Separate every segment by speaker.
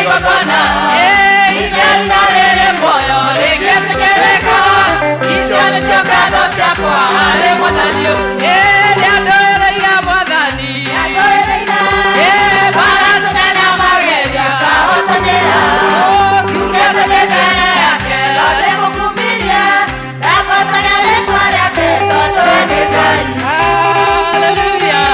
Speaker 1: Igongona itheru na rĩrĩ muoyo rĩngĩtĩkĩrĩka. Icio nĩcio ngatho ciakwa harĩ Mwathani. Nĩandũĩrĩire Mwathani. Mbara ciothe na magerio ngahotanĩra. Kiugĩte ndĩ mbere yake no ndĩmũkumirie. Ndagocaga rĩtwa rĩake tondũ we nĩ Ngai. Hallelujah.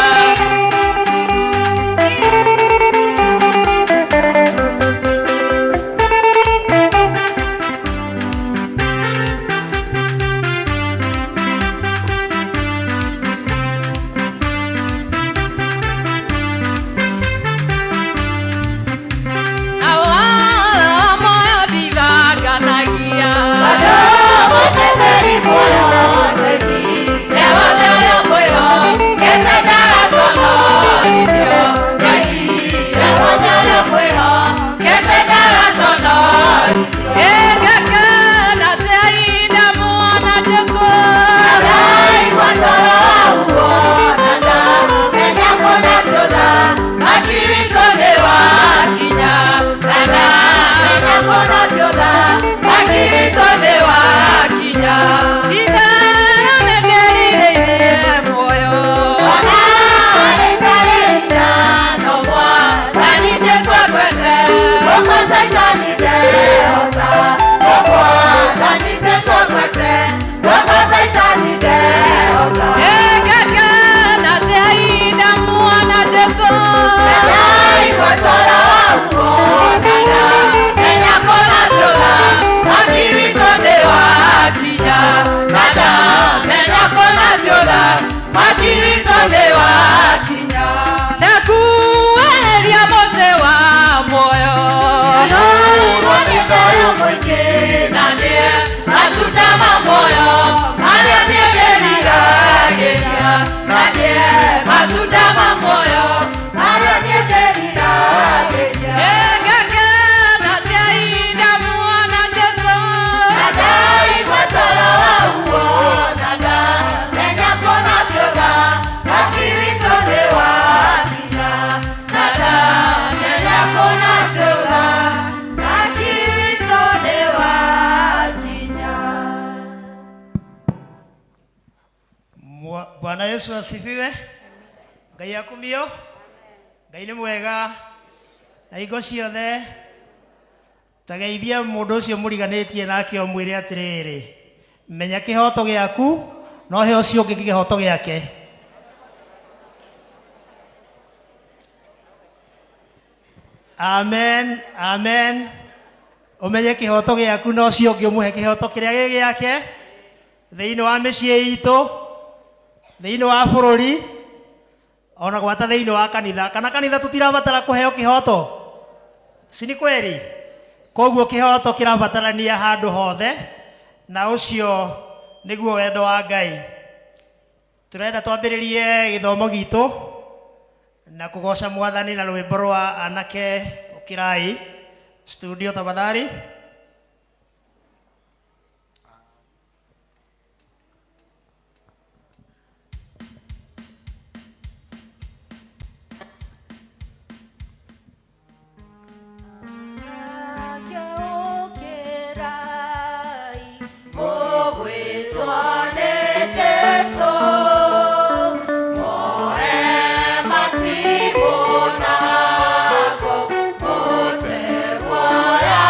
Speaker 1: Awala moyo ndithanganagia.
Speaker 2: Mũteteri muoyo nĩki.
Speaker 1: Wothe ũrĩa muoyo kĩte ndagaconorithio. Nyoigire
Speaker 2: Wothe ũrĩa mwĩho
Speaker 1: kĩte ndagaconorithio. Ngakena atĩa ndamuona Jesũ.
Speaker 2: Ndaigua coro wa na ndamenya kũna tũtha.
Speaker 1: Mwaki witũ nĩ wakinya. Na ndamenya
Speaker 2: Menya kũna tũtha.
Speaker 1: Mwaki witũ nĩ wakinya. Titherũ nĩndĩrirĩirie muoyo.
Speaker 2: Ona rĩtarĩ hinya
Speaker 1: No Mwathani Jesũ agwete.
Speaker 2: Gũkũ Caitani ndehota. No Mwathani Jesũ agwete. Gũkũ Caitani ndehota.
Speaker 1: Ngakena atĩa ndamuona Jesũ.
Speaker 2: Ndaigua coro wa
Speaker 1: Na ndamenya kũna tũtha. Mwaki witũ nĩ wakinya. Na ndamenya kũna tũtha. Mwaki witũ nĩ wakinya. Ndakuarĩria mũtĩ wa muoyo.
Speaker 2: Ndũirwo nĩ thayũ mũingĩ.
Speaker 1: Na nĩe matunda ma muoyo marĩa niĩ ndĩriragĩria. Na nĩe matunda ma muoyo
Speaker 2: Marĩa niĩ ndĩriragĩria.
Speaker 1: Ngakena atĩa ndamuona Jesũ.
Speaker 2: Ndaigua coro wa na ndamenya kũna tũtha. Mwaki witũ nĩ wakinya. Na ndamenya kũna tũtha. Mwaki witũ nĩ wakinya.
Speaker 3: Bwana Yesu asifiwe. Ngai akumio. Ngai nĩ mwega na hingo ciothe. Tageithia mũndũ ũcio mũriganĩtie nake ũmwĩre atĩrĩrĩ, menya kĩhoto gĩaku no he ũcio ũngĩ kĩhoto gĩake. Amen, amen. Ũmenye kĩhoto gĩaku na ũcio ũngĩ ũmũhe kĩhoto kĩrĩa gĩ gĩake thĩinĩ wa mĩciĩ itũ, thĩinĩ wa bũrũri, ona gwata thĩinĩ wa kanitha. Kana kanitha tũtirabatara kũheo kĩhoto, si ni kweli? Koguo kĩhoto kĩrabatarania handũ hothe, na ũcio nĩguo wendo wa Ngai. Tũrenda twambĩrĩrie gĩthomo gitũ na kũgoca Mwathani na rwĩmbo rwa anake ũkĩrai. Studio tafadhali.
Speaker 4: Ũkĩrai.
Speaker 2: Mũgwĩtwo nĩ Jesũ, moe matimũ na ngo, mũtegwo ya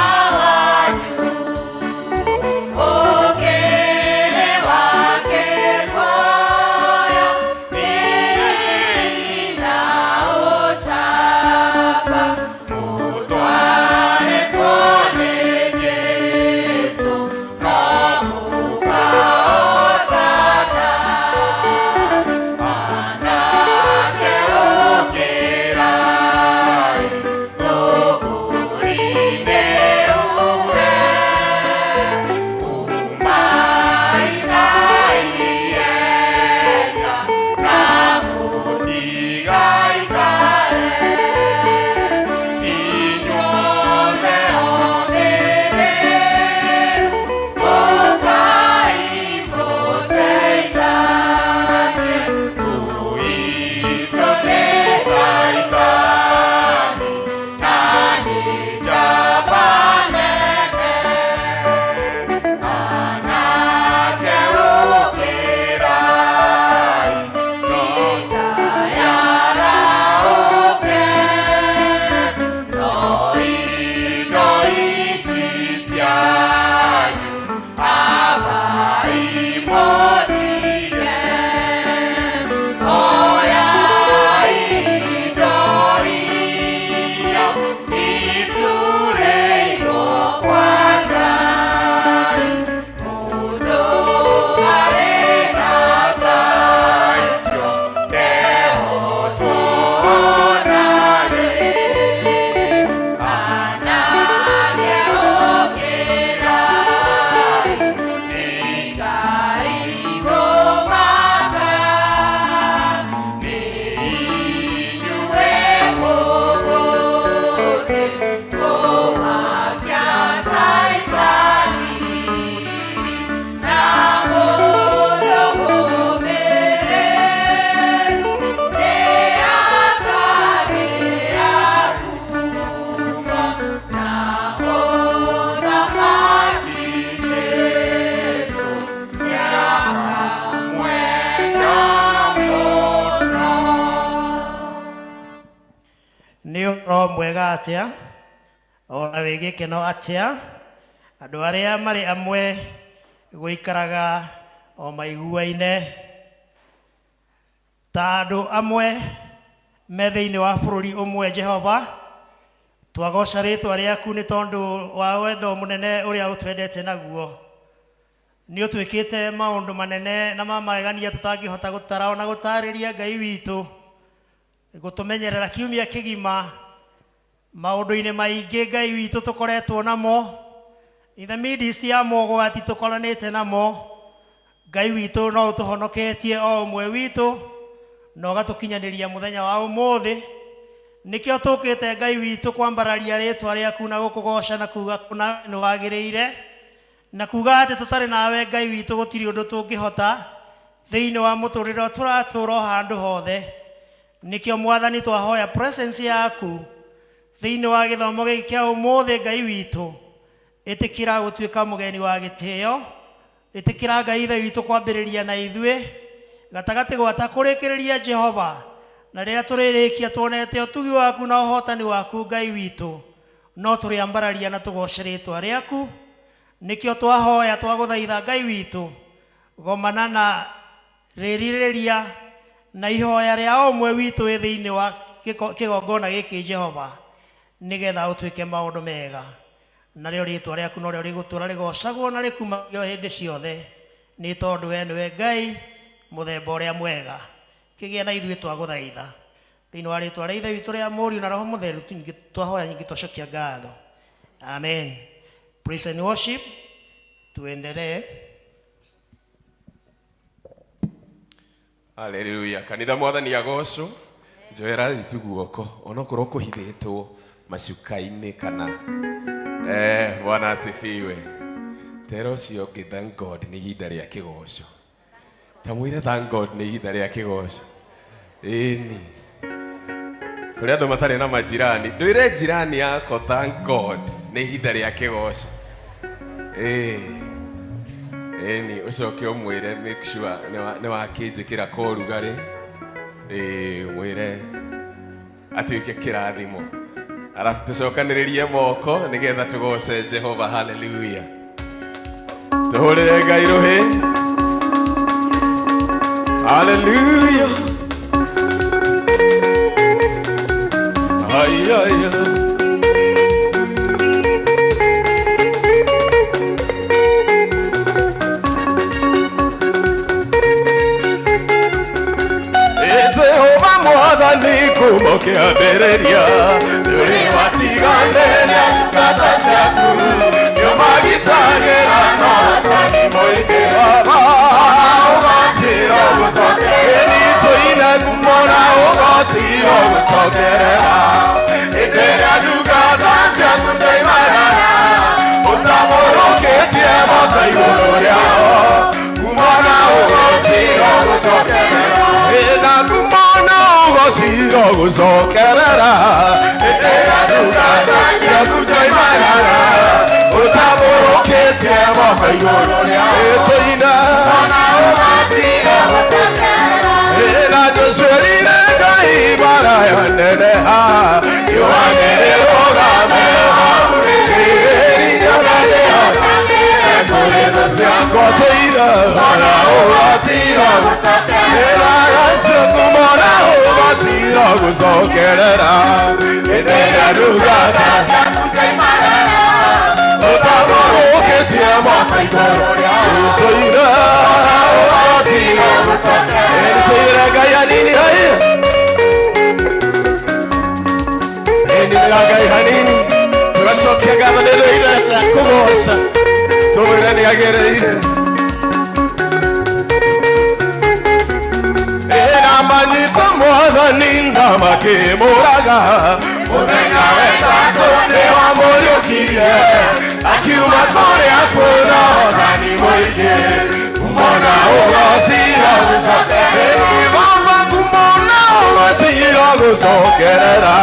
Speaker 3: Atĩa ona wĩ gĩkeno atĩa, andũ arĩa marĩ amwe gũikaraga o maiguaine ta andũ amwe me thĩinĩ wa bũrũri ũmwe. Jehova, twagoca rĩtwa rĩaku nĩ tondũ wa wendo mũnene ũrĩa ũtwendete naguo. Nĩ ũtwĩkĩte maũndũ manene na ma magegania tũtangĩhota gũtara ona gũtarĩria. Ngai witũ, gũtũmenyerera kiumia kĩgima maũndũ-inĩ maingĩ, Ngai witũ, tũkoretwo namo in the midst ya mogwati tũkoranĩte namo. Ngai witũ, no ũtũhonoketie o ũmwe witũ na ũgatũkinyanĩria mũthenya wa ũmũthĩ. Nĩkĩo tũkĩte, Ngai witũ, kwambararia rĩtwa rĩaku na gũkũgoca na kuga kũna nĩ wagĩrĩire na kuga atĩ tũtarĩ nawe, Ngai witũ, gũtirĩ ũndũ tũngĩhota thĩinĩ wa mũtũrĩre ũrĩa tũratũra o handũ hothe. Nĩkĩo, Mwathani, twahoya presence yaku thĩinĩ wa gĩthomo gĩkĩ kĩa ũmũthĩ. Ngai witũ, ĩtĩkĩra gũtuĩka mũgeni wa gĩtĩo. Ĩtĩkĩra, Ngai Ithe witũ, kwambĩrĩria na ithuĩ gatagatĩ gwata kũrĩkĩrĩria, Jehova, na rĩrĩa tũrĩrĩkia tuonete ũtugi waku na ũhotani waku, Ngai witũ, no tũrĩambararia na tũgoce rĩtwa rĩaku. Nĩkĩo twahoya, twagũthaitha, Ngai witũ, gomana na rĩrirĩria na ihoya rĩa o ũmwe witũ wĩ thĩinĩ wa kĩgongona gĩkĩ, Jehova, nĩgetha ũtuĩke maũndũ mega, narĩo rĩtwa rĩaku norĩo rĩgũtũra rĩgocagwo na rĩkumagio hĩndĩ ciothe, nĩ tondũ we nĩwe Ngai mũthemba ũrĩa mwega. Kĩgĩa na ithuĩ, twagũthaitha, thĩinĩ wa rĩtwa rĩa Ithe witũ, rĩa Mũriũ na Roho Mũtheru nyingĩ twahoya, nyingĩ twacokia ngatho. Amen. Praise and worship, tuendelee.
Speaker 4: Haleluya. Kanitha, Mwathani agocwo. Njoera itu guoko onokorwo kũhithĩtwo macuka-inĩ kana Bwana asifiwe. Tera ũcio ũngĩ, thank God nĩ ihinda rĩa kĩgoco. Ta mwĩre, thank God nĩ ihinda rĩa kĩgoco. Ĩni kũrĩ andũ matarĩ na majirani, ndwĩre jirani yako, thank God nĩ ihinda rĩa kĩgoco. Ĩĩ, ĩni ũcoke ũmwĩre, make sure nĩ wakĩnjĩkĩra korugarĩ. Ĩĩ, mwĩre atuĩke kĩrathimo, arabu tũcokanĩrĩrie moko nĩgetha tũgoce Jehova. Haleluya. Tũhũrĩre Ngai rũhĩ. Haleluya. Ayaya. Jehova Mwathani, kuma kĩambĩrĩria ndũrĩ watiganĩria ndungata ciaku, nĩũmagitagĩra na ũhotani mũingĩ. Baba, ũgacĩra gũcokerera nĩ tũine ngumo na ũgacĩra gũcokerera. Hĩndĩ ĩrĩa ndungata ciaku ciaimarara, ũtambũrũkĩtie moko igũrũ rĩao, ngumo na ũgacĩra gũcokerera, na ngumo na ũgacĩra gũcokerera. Hĩndĩ ĩrĩa ndungata ciaku ciaimarara, ũtambũrũkĩtie moko igũrũ rĩao, tũine na Joshua Ngai bara ya neneha yoanĩrĩrũgame hau kũrĩ thũ ciakwa, tũine ona ũgacira ĩragacio kumona ũgacira gũcokerera. Hĩndĩ ĩrĩa ndungata ũtambũrũkĩtie moko igũrũ rĩao, tũine ũgacira, tũire Ngai hanini haiya. Ĩnĩrĩra Ngai hanini, tũgacokia ngatho nĩ rĩire kũgoca, tũmwĩre nĩ agĩrĩire. Ĩna manyita Mwathani na makĩmũraga, mũthenya wetatũ nĩ wamũriũkire akiuma kũrĩa kwĩna ũhotani mũingĩ. Kumona ũgacira gũcokerera, kumona ũgacira gũcokerera.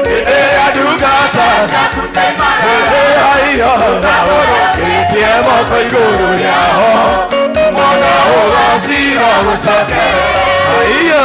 Speaker 4: Hĩndĩ ĩrĩa ndungata ũtambũrũkĩtie moko igũrũ rĩao, kumona ũgacira gũcokerera. Aiya.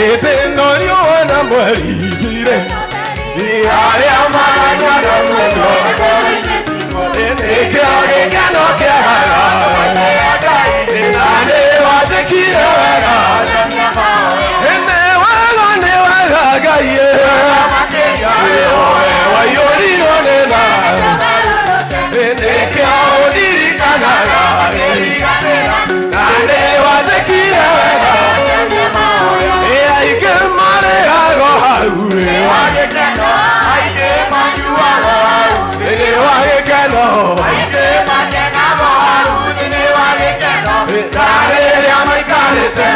Speaker 4: Ĩndĩ no riũa na mweri itirĩ arĩa maranyana mũno nĩkĩo gĩkeno kĩagaga na nĩ wanjĩkire wega nĩ wega nĩ wega Ngai we waiyũrirwo nĩ tha nĩkĩo ũndirikanaga na nĩ wanjĩkire wega aingĩ marĩago hau thĩinĩ wa gĩkeno na rĩrĩa maikarĩte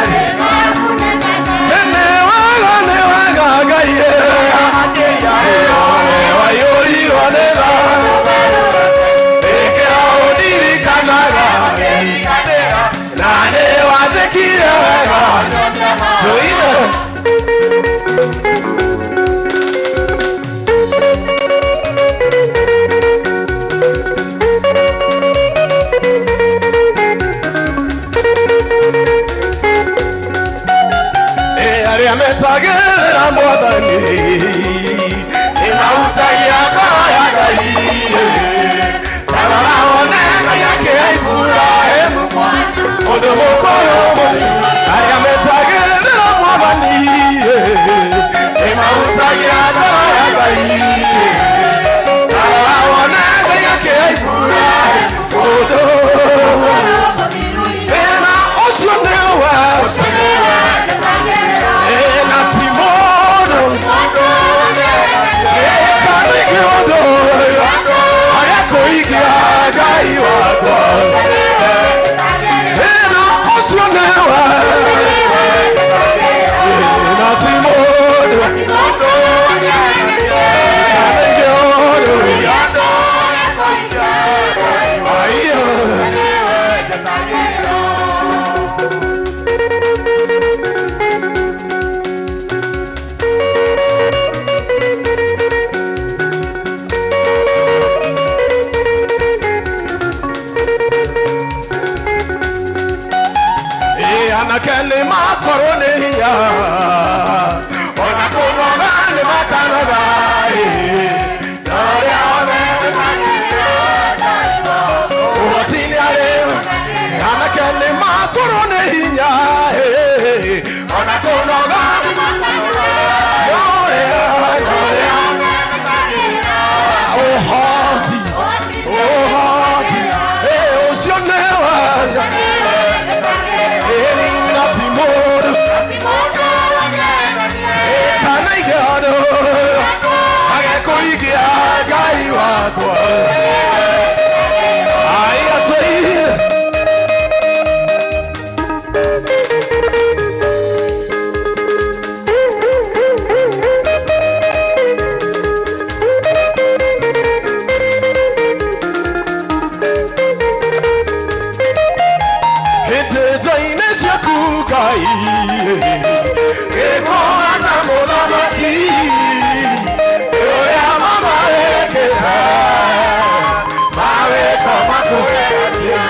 Speaker 4: nĩ wega nĩ wega Ngai waiyũrirwo nĩ tha nĩkĩo ũndirikanaga na nĩ wanjĩkire wega tũine. Arĩa metagĩrĩra Mwathani nĩmahutagia ngoro ya Ngai ta rora wone Ngai akĩhe Iburahĩmu mũndũ mũkũrũ mũthĩ arĩa metagĩrĩra Mwathani nĩmahutagia ngoro ya Ngai ta rora wone Ngai akĩhe Iburahĩmu mũndũ ĩna ũcio nĩwe ĩna ti mũndũ ĩkanĩkĩũndũ agakũigia Ngai wakwa ĩna ũcio nĩwe ĩna ti mũndũ ĩkanĩkĩũndũ aiyo. Anake nĩ makorwo nĩ hinya ona kũnoga nĩ makanoga na ũrĩa othe ũhoti nĩ arĩ anake nĩ makorwo nĩ hinya ona kũnoga ũrĩa ũhoti ũhoti ũcio nĩwe na ti mũndũ kana igĩandũ agekũigia Ngai wakwa aiya tũine. Hĩndĩ nja-inĩ ciaku Ngai gĩkũgaca mũthamaki ũrĩa mama wĩkĩte mawĩko makũgeria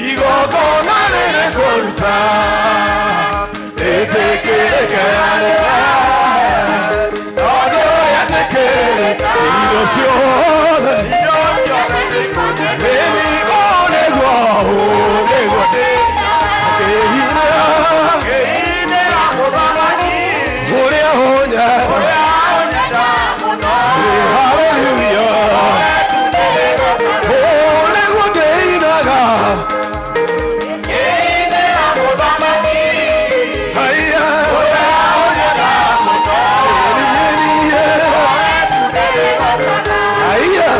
Speaker 4: igongona rĩrĩ kũruta rĩtĩkĩrĩke harĩwe tondũ rĩetĩkĩrĩka indo ciothe Baby, oh, nĩguo nĩguo ngĩinĩra ũrĩa ũnyenda hallelujah oh, nĩguo ndĩinaga haiya haiya.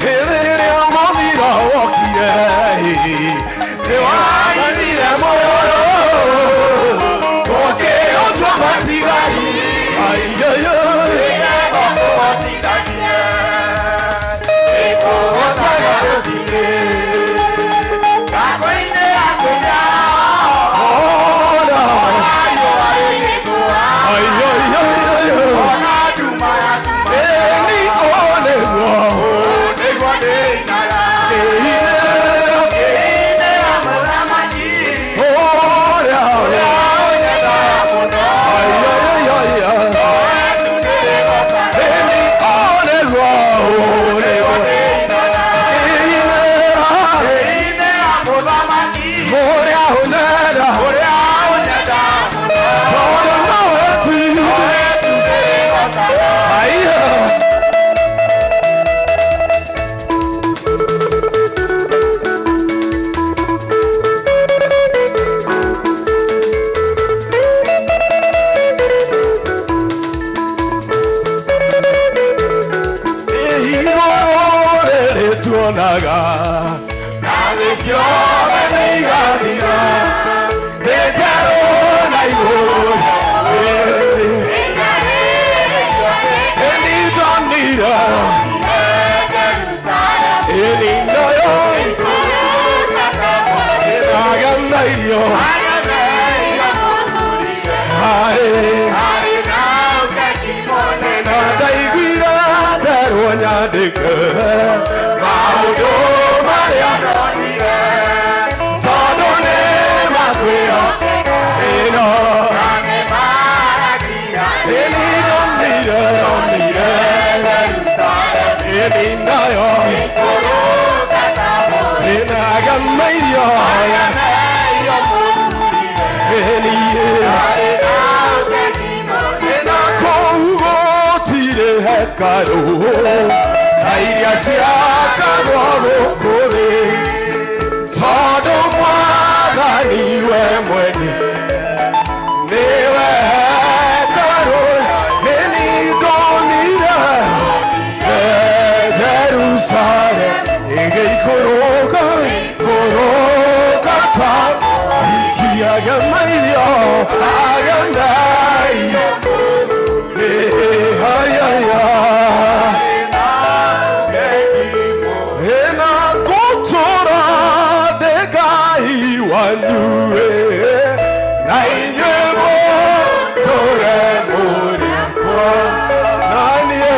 Speaker 4: Hĩndĩ ĩrĩa mũthiro wokire nĩwainire muoyo ũkĩũtua matigari aiyoyo ĩkũhotaga rũcinĩ ona Agameirio Harĩ na ndaiguire nderwo nyandĩke maũndũ marĩa ndonire tondũ nĩ makwĩhokeka ĩno ĩni ndonire ndonire ĩni nayo ĩnagameirio ĩni na kũu gũtirĩ hekarũ na iria ciakagwo gũkũ thĩ tondũ mwathani we mwene nĩwe hekarũ ĩni ndonire Jerusalem ĩgĩikũrũka ikũrũka ta ikiagamairio agamairio hayaya ena gũtũra ndĩ Ngai wanyu na inyuĩ mũtũre mũrĩ akwa na niĩ.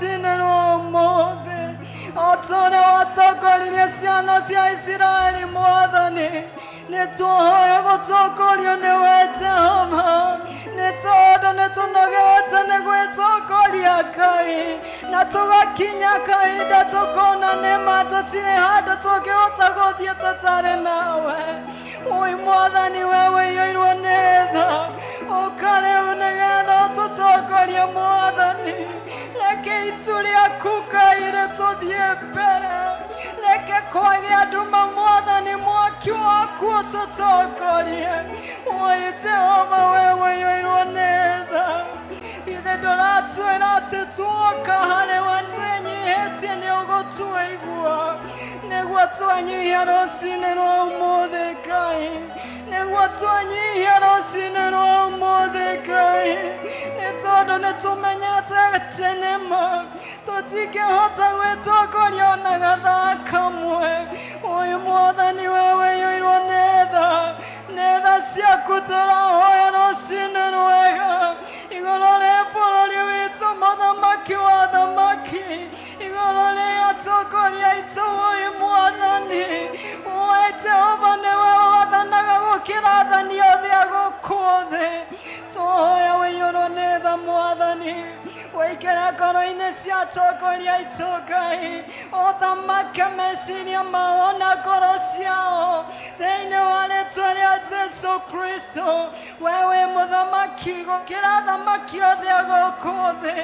Speaker 1: rũcinĩ rwa ũmũthĩ o ta ũrĩa watongoririe ciana cia Isiraeli Mwathani nĩ twahoya gũtongorio nĩwe Jehova nĩ tondũ nĩ tũnogete nĩ gwĩtongoria Ngai na tũgakinya kahinda tũkona nĩma tũtirĩ handũ tũngĩhota gũthiĩ tũtarĩ nawe. Oi Mwathani we wĩiyũirwo nĩ tha, ũka rĩu nĩgetha ũtũtongorie Mwathani. Reke itu rĩaku Ngai rĩtũthiĩ mbere, reke kwagĩa nduma Mwathani mwaki waku ũtũtongorie. Oi Jehova we wĩiyũirwo nĩ tha, ithe ndũratwĩra atĩ tuoka harĩ we twĩnyihĩtie nĩ ũgũtũigua, nĩguo twenyihia rũcinĩ rwa ũmũthĩ Ngai, nĩguo twenyihia rũcinĩ rwa ũmũthĩ Ngai, nĩ tondũ nĩ tũmenyete atĩ nĩma tũtingĩhota gwĩtongoria ona gathaa kamwe. Ũyũ Mwathani we wĩiyũirwo nĩ tha, nĩ tha ciaku tũrahoya rũcinĩ rwega igũrũ rĩa bũrũri witũ mũthamaki wa athamaki, igũrũ rĩa atongoria aitũ. Ũyũ Mwathani we Jehova nĩwe wathanaga gũkĩra athani othe a gũkũ thĩ. Tũhoya wĩiyũrwo nĩ tha Mwathani, wĩikĩre ngoro-inĩ cia atongoria aitũ Ngai, ũthamake meciria mao na ngoro ciao thĩinĩ wa rĩtwa rĩa Jesu Kristo. We wĩ mũthamaki gũkĩra athamaki othe a gũkũ thĩ.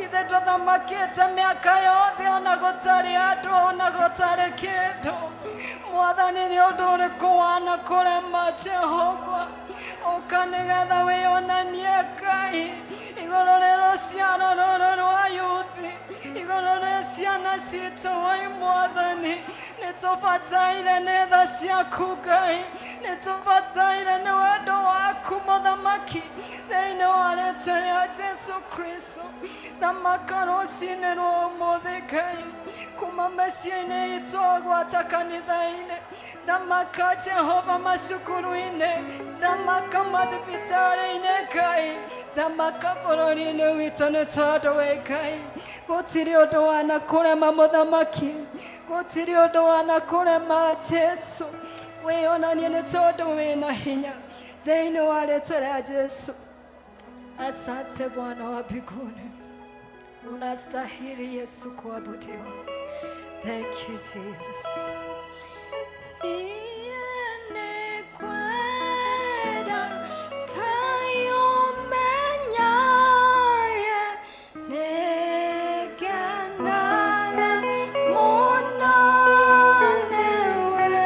Speaker 1: Ithe tũthamakĩte mĩaka yothe ona gũtarĩ andũ ona gũtarĩ kĩndũ. Mwathani nĩ ũndũ ũrĩkũ wanakũrema Jehova? Ũka nĩgetha wĩyonanie Ngai igũrũ rĩa rũciaro rũrũ rwa yuthi, igũrũ rĩa ciana citũ. Wĩ Mwathani nĩ tũbataire nĩ tha ciaku Ngai, nĩ tũbataire nĩ wendo waku mũthamaki thĩinĩ wa rĩtwa rĩa Jesu Kristo. Thamaka rũcinĩ rwa ũmũthĩ Ngai, kuma mĩciĩ-inĩ itũ gwata kanitha-inĩ, thamaka Jehova macukuru-inĩ, thamaka mathibitarĩ-inĩ Ngai, thamaka bũrũri-inĩ witũ nĩ tondũ wĩ Ngai. Gũtirĩ ũndũ wanakũrema mũthamaki, gũtirĩ ũndũ wanakũrema Jesu. Wĩyonanie nĩ tondũ wĩna hinya thĩinĩ wa rĩtwa rĩa Jesu. Asante Bwana wa mbinguni, unastahili Yesu kuabudiwa. Thank you Jesus. Iene kwenda kayomenyaye negenaga muno newe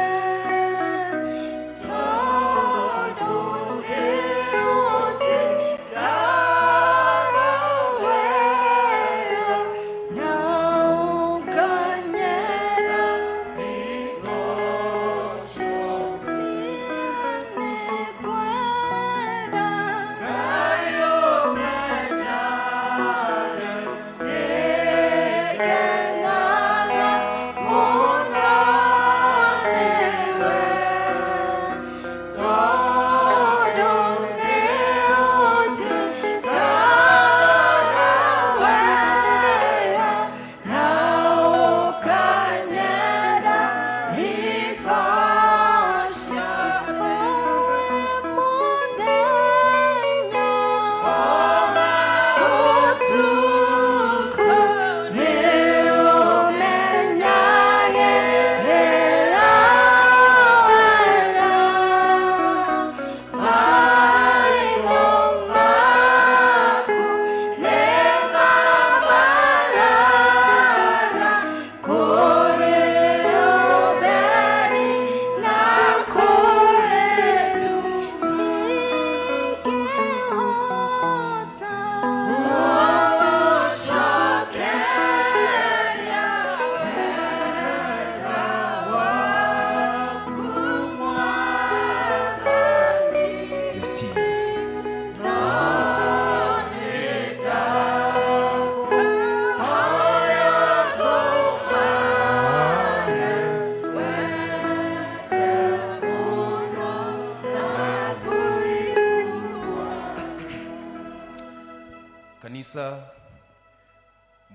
Speaker 1: tondu nĩũnjĩkaga wega na ũkanyenda.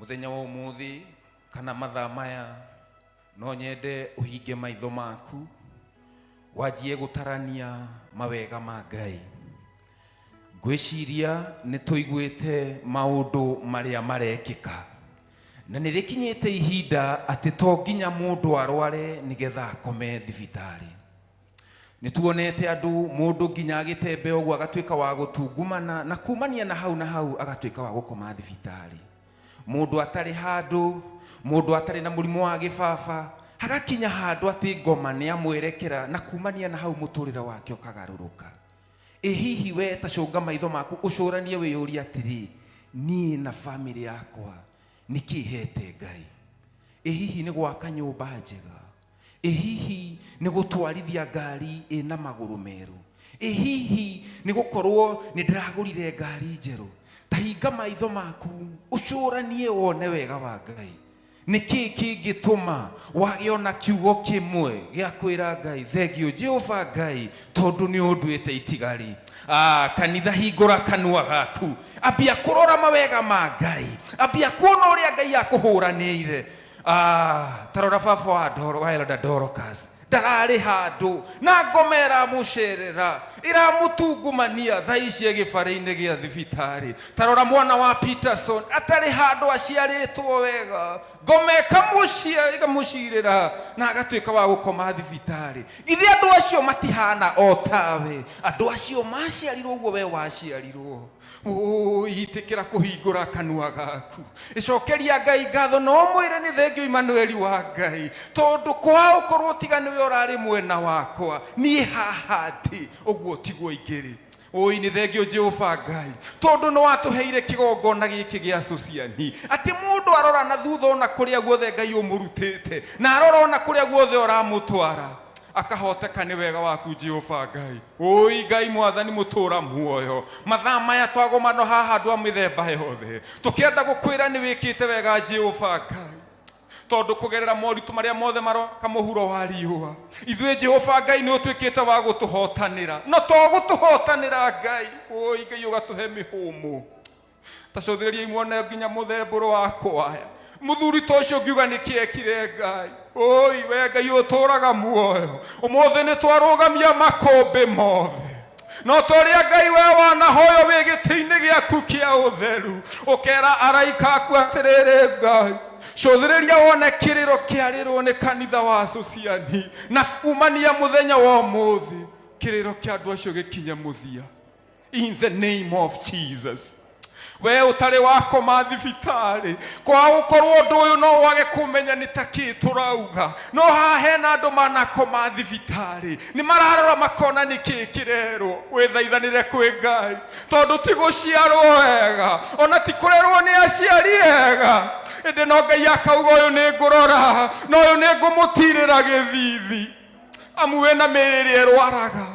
Speaker 5: Mũthenya wa ũmũthĩ kana mathaa maya no nyende ũhinge maitho maku wanjie gũtarania mawega ma Ngai. Ngwĩciria nĩ tũiguĩte maũndũ marĩa marekĩka na nĩ rĩkinyĩte ihinda atĩ to nginya mũndũ arware nĩgetha akome thibitarĩ. Nĩ tuonete andũ mũndũ nginya agĩtembe ũguo agatuĩka wa gũtungumana na kumania na hau na hau agatuĩka wa gũkoma thibitarĩ. Mũndũ atarĩ handũ, mũndũ atarĩ na mũrimũ wa gĩbaba, hagakinya handũ atĩ ngoma nĩ amwerekera na kumania na hau mũtũrĩre wake ũkagarũrũka. Ĩ hihi we ta cũnga maitho maku ũcũranie wĩyũrie atĩrĩ, niĩ na bamĩrĩ yakwa nĩkĩ hete Ngai? Ĩ hihi nĩ gwaka nyũmba njega? Ĩ hihi nĩ gũtwarithia ngari ĩna magũrũ merũ? Ĩ hihi nĩ gũkorwo nĩ ndĩragũrire ngari njerũ? Ta hinga maitho maku ũcũranie wone wega wa Ngai. Nĩkĩ kĩngĩtũma wage ona kiugo kĩmwe gĩa kwĩra Ngai thengio Jehova Ngai tondũ nĩ ũnduĩte itigari? Kanitha hingũra kanua gaku, ambia kũrora mawega ma Ngai, ambia kuona ũrĩa Ngai akũhũranĩire. Ta rora baba wa Doro, wa Elder Dorcas ndararĩ handũ na ngoma ĩramũcerera ĩramũtungumania thaa ici gĩbarĩ-inĩ gĩa thibitarĩ. Ta rora mwana wa Peterson atarĩ handũ aciarĩtwo wega, ngoma ĩkamũcirĩra na agatuĩka wa gũkoma thibitarĩ. Githĩ andũ acio matihana o tawe? Andũ acio maciarirwo ũguo we waciarirwo. Itĩkĩra kũhingũra kanua gaku, ĩcokeria Ngai ngatho na ũmwĩre nĩ thengio Imanueli wa Ngai, tondũ kwa ũkorwo tiga nĩwe ũrarĩ mwena wakwa niĩ haha ndĩ ũguo tiguo ingĩrĩ. Ũi nĩ thengio Jehova Ngai, tondũ nĩ watũheire kĩgongona gĩkĩ gĩa Sociani, atĩ mũndũ arora na thutha ona kũrĩa guothe Ngai ũmũrutĩte na arora ona kũrĩa guothe ũramũtwara akahoteka nĩ wega waku Jehova Ngai. Ũi Ngai mwathani mũtũra muoyo, mathaa maya twagomano haha andũ a mĩthemba yothe tũkĩenda gũkwĩra nĩ wĩkĩte wega Jehova Ngai, tondũ kũgerera moritũ marĩa mothe maroka mũhuro wa riũa, ithuĩ Jehova Ngai nĩ ũtuĩkĩte wa gũtũhotanĩra, no to gũtũhotanĩra Ngai, ũi Ngai ũgatũhe mĩhũmũ. Ta cũthĩrĩriai muone nginya mũthembũrũ wa kwaya mũthuri ta ũcio ngiuga nĩ kĩekire Ngai. Ũi we Ngai ũtũraga muoyo, ũmũthĩ nĩ twarũgamia makũmbĩ mothe, no ta ũrĩa Ngai we wanahoyo wĩ gĩtĩ-inĩ gĩaku kĩa ũtheru, ũkera araika aku atĩrĩrĩ, Ngai cũthĩrĩria wone kĩrĩro kĩarĩrwo nĩ kanitha wa Sociani, na kumania mũthenya wa ũmũthĩ kĩrĩro kĩa andũ acio gĩkinye mũthia in the name of Jesus. We ũtarĩ wakoma thibitarĩ, kwa gũkorwo ũndũ ũyũ no wage kũmenya nĩ ta kĩ tũrauga, no haha hena andũ manakoma thibitarĩ, nĩ mararora makona nĩ kĩ kĩrerwo. Wĩthaithanĩre kwĩ Ngai, tondũ ti gũciarwo wega ona ti kũrerwo nĩ aciari ega, ĩndĩ no Ngai akauga ũyũ nĩ ngũrora na ũyũ nĩ ngũmũtirĩra gĩthithi, amu wĩna mĩĩrĩ ĩrĩa ĩrwaraga,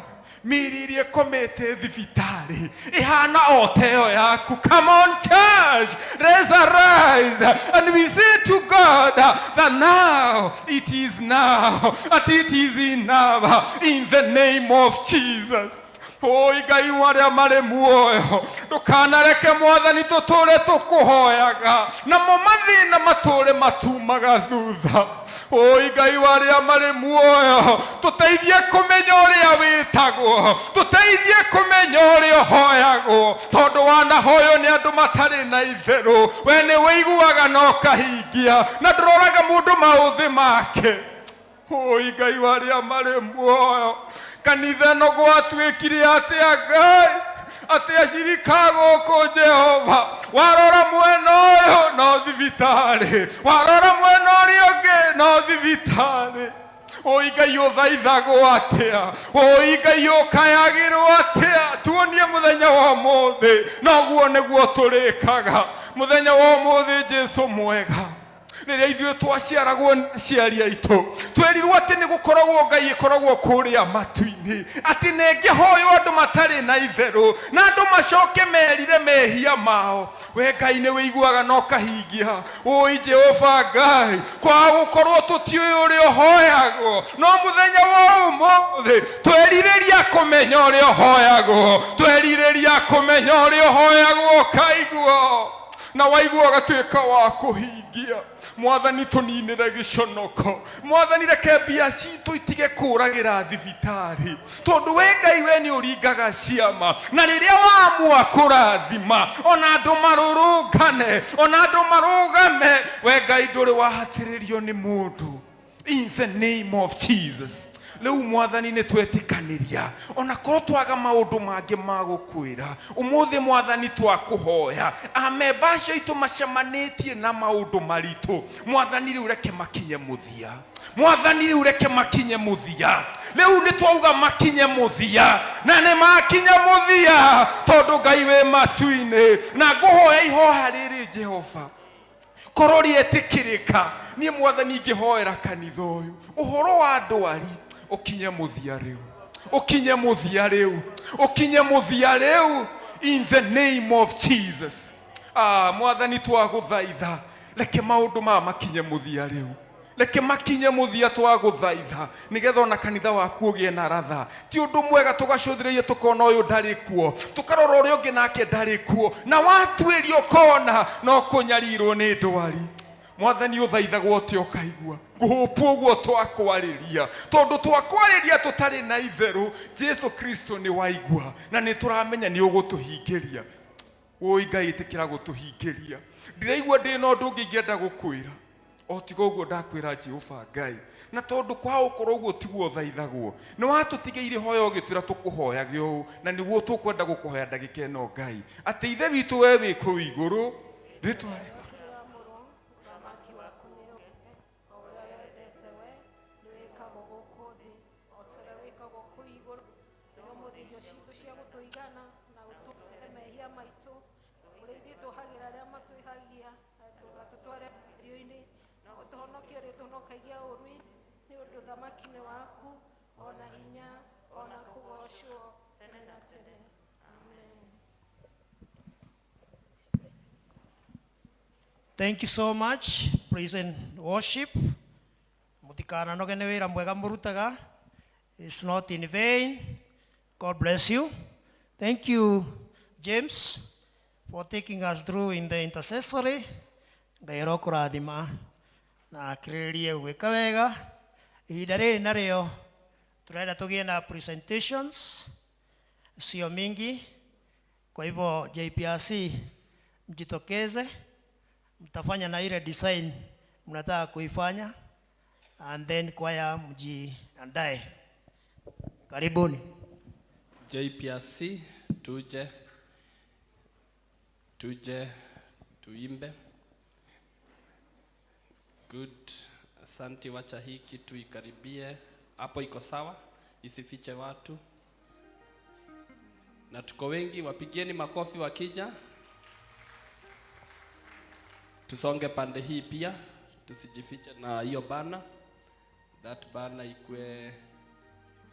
Speaker 5: mĩĩrĩ ĩrĩa ĩkomete thibitarĩ ĩhana o ta ĩyo yaku. Come on church, let's arise and we say to God that now it is now, that it is enough in the name of Jesus. Oi Ngai warĩa marĩ muoyo, ndũkanareke mwathani tũtũre tũkũhoyaga namo mathĩna matũre matumaga thutha. Oi Ngai warĩa marĩ muoyo, tũteithie kũmenya ũrĩa wĩtagwo, tũteithie kũmenya ũrĩa ũhoyagwo, tondũ wanahoywo nĩ andũ matarĩ na itherũ, we nĩ wĩiguaga na ũkahingia, na ndũroraga mũndũ maũthĩ make. Oi Ngai warĩa marĩ muoyo, kanitha ĩno gwatuĩkire atĩa Ngai, atĩ acirika gũkũ Jehova, warora mwena ũyũ no thibitarĩ, warora mwena ũrĩa ũngĩ no thibitarĩ. Oi Ngai ũthaithagwo atĩa, oi Ngai ũkayagĩrwo atĩa, tuonie mũthenya wa ũmũthĩ, noguo nĩguo tũrĩkaga mũthenya wa ũmũthĩ. Jesu mwega, rĩrĩa ithuĩ twaciaragwo nĩ aciari aitũ twerirwo atĩ nĩ gũkoragwo Ngai ĩkoragwo kũrĩa matu-inĩ, atĩ nĩngĩhoywo andũ matarĩ na itherũ na andũ macoke merire mehia mao. We Ngai nĩ wĩiguaga na ũkahingia. Ũi Jehova Ngai, kwa gũkorwo tũtiũĩ ũrĩa ũhoyagwo, no mũthenya wa ũmũthĩ twerirĩria kũmenya ũrĩa ũhoyagwo, twerirĩria kũmenya ũrĩa ũhoyagwo ũkaiguo. Na waigua ũgatuĩka wa kũhingia. Mwathani tũninĩre gĩconoko. Mwathani reke mbia citũ itige kũragĩra thibitarĩ, tondũ we Ngai we nĩ ũringaga ciama, na rĩrĩa waamua kũrathima ona andũ marũrũngane, ona andũ marũgame, we Ngai ndũrĩ wahatĩrĩrio nĩ mũndũ. In the name of Jesus. Rĩu Mwathani nĩ twetĩkanĩria, ona korwo twaga maũndũ mangĩ ma gũkwĩra ũmũthĩ, Mwathani twakũhoya amemba acio aitũ macemanĩtie na maũndũ maritũ, Mwathani rĩu reke makinye mũthia. Mwathani rĩu reke makinye mũthia. Rĩu nĩ twauga makinye mũthia, na nĩ makinye mũthia, tondũ Ngai wĩ matu-inĩ. Na ngũhoya ihoya rĩrĩ, Jehova, korwo rĩetĩkĩrĩka, niĩ Mwathani ingĩhoera kanitha ũyũ ũhoro wa ndwari ũkinye mũthia rĩu, ũkinye mũthia rĩu, ũkinye mũthia rĩu, in the name of Jesus. Ah, Mwathani twagũthaitha, reke maũndũ maya makinye mũthia rĩu, reke makinye mũthia, twagũthaitha, nĩgetha ona kanitha waku ũgĩe na ratha. Ti ũndũ mwega tũgacũthĩrĩria tũkona ũyũ ndarĩ kuo, tũkarora ũrĩa ũngĩ nake ndarĩ kuo, na watuĩria ũkona no kũnyarirwo nĩ ndwari. Mwathani ũthaithagwo ũte ũkaigua ngũhũpu ũguo twakwarĩria, tondũ twakwarĩria tũtarĩ na itherũ. Jesu Kristo nĩ waigua, na nĩ tũramenya nĩ ũgũtũhingĩria. Wũi Ngai, ĩtĩkĩra gũtũhingĩria. Ndiraigua ndĩ na ũndũ ũngĩ ingĩenda gũkwĩra o tiga ũguo ndakwĩra, Jehova Ngai. Na tondũ kwa ũkorwo ũguo tiguo thaithagwo, nĩ watũtigĩire hoya ũgĩtwĩra tũkũhoyage ũũ, na nĩguo tũkwenda gũkũhoya ndagĩka ĩno, Ngai, atĩ Ithe witũ we wĩ kũu igũrũ, rĩtwa rĩaku
Speaker 6: Ũthamaki waku nĩ ũũke, o ũrĩa wendete we nĩ wĩkagwo gũkũ thĩ o ta ũrĩa wĩkagwo kũu igũrũ. Tũhe ũmũthĩ irio citũ cia gũtũigana, na ũtũhe mehia maitũ ũrĩa ithuĩ tũhagĩra arĩa matwĩhagia, na ndũgatũtware irio-inĩ, na ũtũhonokie ũrĩa ũtũhonokagia ũũru-inĩ, nĩ ũndũ ũthamaki nĩ waku, ona hinya, ona kũgoocwo tene na tene. Amen.
Speaker 3: Thank you so much, praise and worship. Mũtikananoge nĩ wĩra mwega mũrutaga. It's not in vain. God bless you. Thank you, James, for taking us through in the intercessory. Ngai arokũrathima na akĩrĩrĩrie gwĩka wega. Ihinda rĩrĩ narĩo tũrenda tũgĩe na presentations sio mingi. Kwa hivyo JPRC, mjitokeze, mtafanya na ile design mnataka kuifanya, and then kwaya mjiandae. Karibuni.
Speaker 7: JPRC, tuje tuje tuimbe. Good. Asanti, wacha hii kitu ikaribie hapo, iko sawa, isifiche watu, na tuko wengi, wapigieni makofi wakija. Tusonge pande hii pia, tusijifiche na hiyo banner. That banner ikue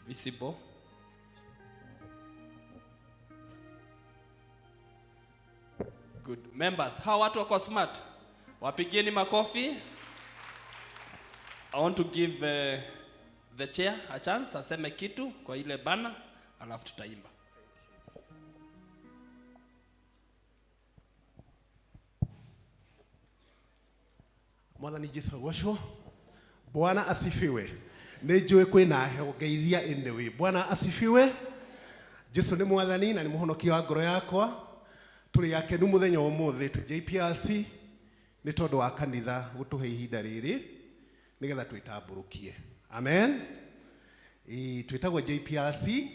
Speaker 7: visible. Good. Members, hawa watu wako smart. Wapigieni makofi. I want to give the chair a chance aseme kitu kwa ile banner, alafu tutaimba.
Speaker 8: Mwathani Jesu agocwo. Bwana asifiwe. Nĩ njũĩ kwĩna heho, ngeithia anyway. Bwana asifiwe. Jesu nĩ Mwathani na nĩ mũhonokia wa ngoro yakwa. Tũrĩ akenu mũthenya wa ũmũthĩ twĩ JPRC nĩ tondũ wa kanitha gũtũhe ihinda rĩrĩ nĩgetha twĩtambũrũkie. Amen. Ĩĩ, twĩtagwo JPRC,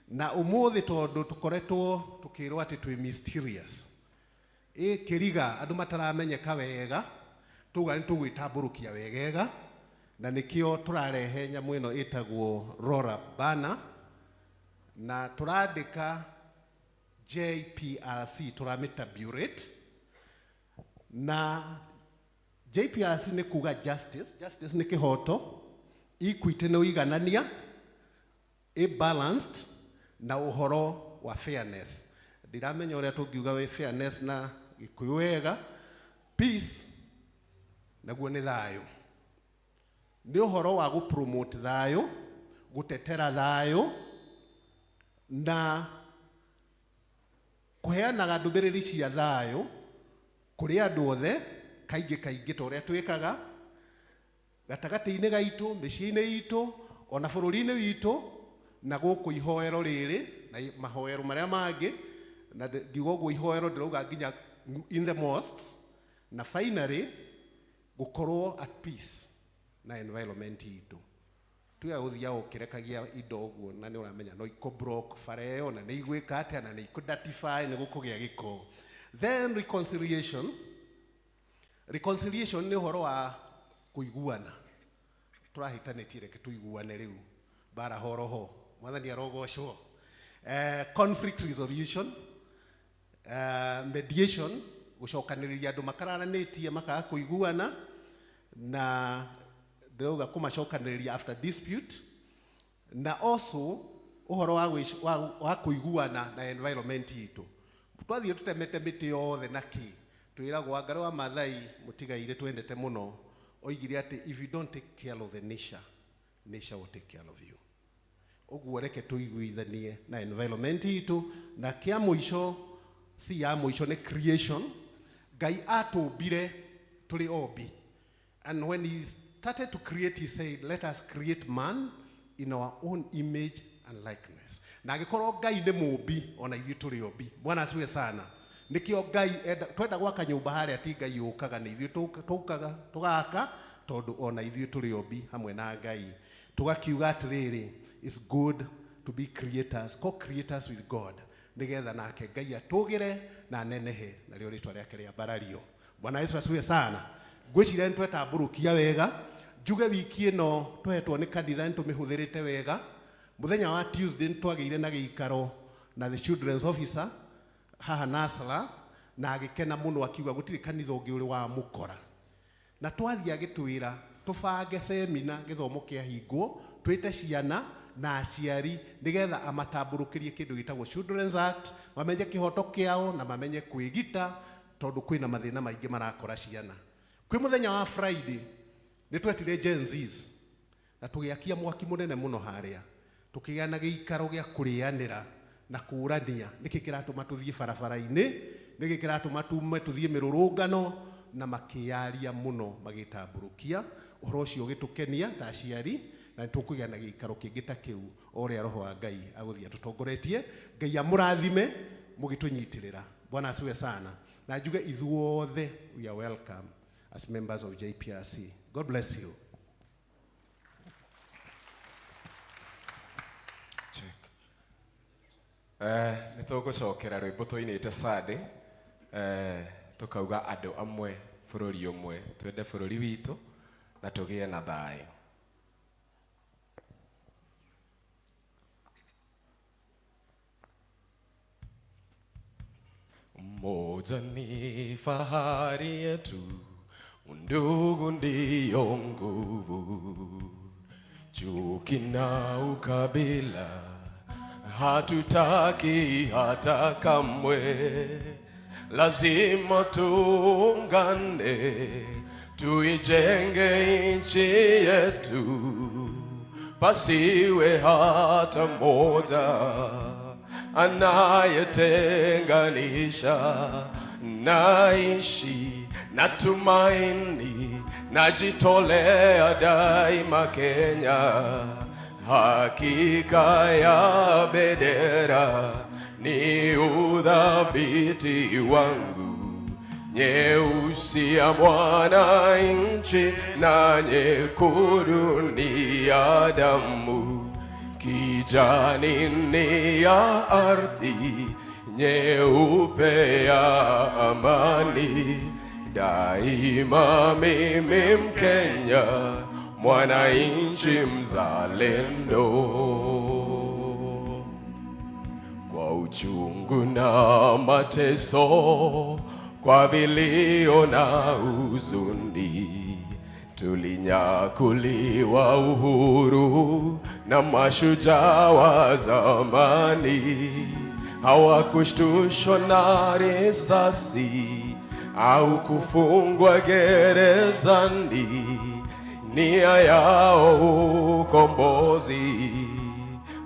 Speaker 8: na ũmũthĩ tondũ tũkoretwo tũkĩrwo atĩ twĩ mysterious, ĩ kĩriga andũ mataramenyeka wega, tuga nĩ tũgwĩtambũrũkia wegega, na nĩkĩo tũrarehe nyamũ ĩno ĩtagwo roll banner, na tũrandĩka JPRC, tũramĩta burate. Na JPRC nĩ kuga justice, justice nĩ kĩhoto, equity nĩ ũiganania, ĩ balanced, na ũhoro wa fairness, ndiramenya ũrĩa tũngiuga wĩ fairness na Gĩkũyũ wega. Peace naguo nĩ thayũ, nĩ ũhoro wa gũpromote thayũ, gũtetera thayũ na kũheanaga ndũmĩrĩri cia thayũ. Kũrĩ andũ othe, kaingĩ kaingĩ ta ũrĩa twĩkaga gatagatĩ-inĩ gaitũ, mĩciĩ-inĩ itũ, ona bũrũri-inĩ witũ, na gũkũ ihoero rĩrĩ na mahoero marĩa mangĩ. Na ngiuga ũguo ihoero, ndĩrauga nginya in the mosques. Na finally, gũkorwo at peace na environment itũ. Tiga gũthiaga ũkĩrekagia indo ũguo, na nĩ ũramenya no ikũ block bara ĩyo, na nĩ igwĩka atĩa, na nĩ ikũ dirtify, nĩ gũkũgĩa gĩko. Then reconciliation. Reconciliation nĩ ũhoro wa kũiguana. Tũrahĩtanĩtie, reke tũiguane rĩu, mbara horoho. Mwathani arogocwo. Conflict resolution, mediation, gũcokanĩrĩria andũ makararanĩtie makaga kũiguana, na ndĩrauga kũmacokanĩrĩria after dispute. Na also ũhoro wa kũiguana na environment itũ. Twathiĩ tũtemete mĩtĩ yothe na kĩ, twĩragwo Wangari wa Maathai, mũtigaire twendete mũno, oigire atĩ if you don't take care of the nature, nature will take care of you. Ũguo reke tũiguithanie na environment itũ. Na kĩa mũico, si ya mũico, nĩ creation. Ngai atũmbire tũrĩ ombi, and when he started to create, he said, "Let us create man in our own image and likeness." Na angĩkorwo Ngai nĩ mũmbi, ona ithuĩ tũrĩ ombi. Bwana asifiwe sana. Nĩkĩo Ngai twenda gwaka nyũmba harĩa, ti Ngai ũkaga, nĩ ithuĩ tũkaga tũgaka, tondũ ona ithuĩ tũrĩ ombi hamwe na Ngai. Tũgakiuga atĩrĩrĩ, it's good to be creators, co-creators with God, nĩgetha nake Ngai atũgĩre na anenehe, narĩo rĩtwa rĩake rĩambarario. Bwana Yesu asifiwe sana. Ngwĩciria nĩ twetambũrũkia wega. Njuge wiki ĩno tũhetwo nĩ kanitha nĩ tũmĩhũthĩrĩte wega. Mũthenya wa Tuesday nĩ twagĩire na gĩikaro na the children's officer haha Nasra, na agĩkena mũno, akiuga gũtirĩ kanitha ũngĩ ũrĩ wa mũkora. Na twathiĩ agĩtwĩra tũbange semina, gĩthomo kĩahingwo, twĩte ciana na aciari, nĩgetha amatambũrũkĩrie kĩndũ gĩtagwo Children's Act, mamenye kĩhoto kĩao na mamenye kwĩgita, tondũ kwĩna mathĩna maingĩ marakora ciana. Kwĩ mũthenya wa Friday nĩ twetire Gen Zs na tũgĩakia mwaki mũnene mũno harĩa, tũkĩgĩa na gĩikaro gĩa kũrĩanĩra na kũrania nĩkĩ kĩratũma tũthiĩ barabara-inĩ, nĩkĩ kĩratũma tume tũthiĩ mĩrũrũngano, na makĩyaria mũno, magĩtambũrũkia ũhoro ũcio, ũgĩtũkenia ta aciari. Na nĩ tũkũgĩa na gĩikaro kĩngĩ ta kĩu o ũrĩa Roho wa Ngai agũthiĩ atũtongoretie. Ngai amũrathime mũgĩtũnyitĩrĩra. Bwana asifiwe sana. Na njuge ithuothe we are welcome as members of JPRC. God bless you.
Speaker 4: Check. Nĩ tũgũcokera rwĩmbo tũinĩte Sunday, tũkauga andũ amwe, bũrũri ũmwe, twende bũrũri witũ na tũgĩe na thayũ. Umoja ni fahari yetu, undugu ndiyo nguvu, chuki na ukabila hatutaki hata kamwe. Lazima tuungane, tuijenge nchi yetu, pasiwe hata mmoja anayetenganisha. Naishi na tumaini, najitolea daima Kenya. Hakika ya bendera ni udhabiti wangu, nyeusi ya mwananchi na nyekundu ni ya damu, kijani ni ya ardhi, nyeupe ya amani. Daima mimi Mkenya, mwananchi mzalendo. Kwa uchungu na mateso, kwa vilio na huzuni, tulinyakuliwa uhuru na mashujaa wa zamani. Hawakushtushwa na risasi au kufungwa gerezani, nia yao ukombozi,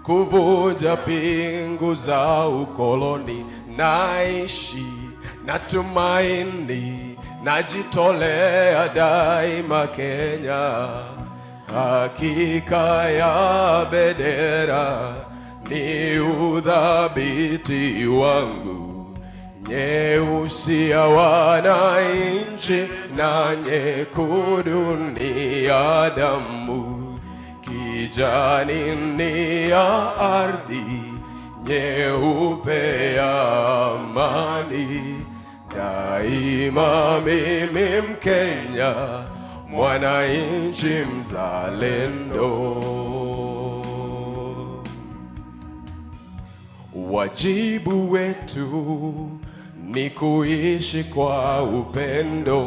Speaker 4: kuvunja pingu za ukoloni. Naishi na tumaini. najitolea daima Kenya. Hakika ya bendera ni udhabiti wangu, nyeusi ya wananchi na nyekundu ni ya damu, kijani ni ya ardhi, nyeupe ya amani. Daima mimi Mkenya, mwananchi mzalendo. Wajibu wetu ni kuishi kwa upendo,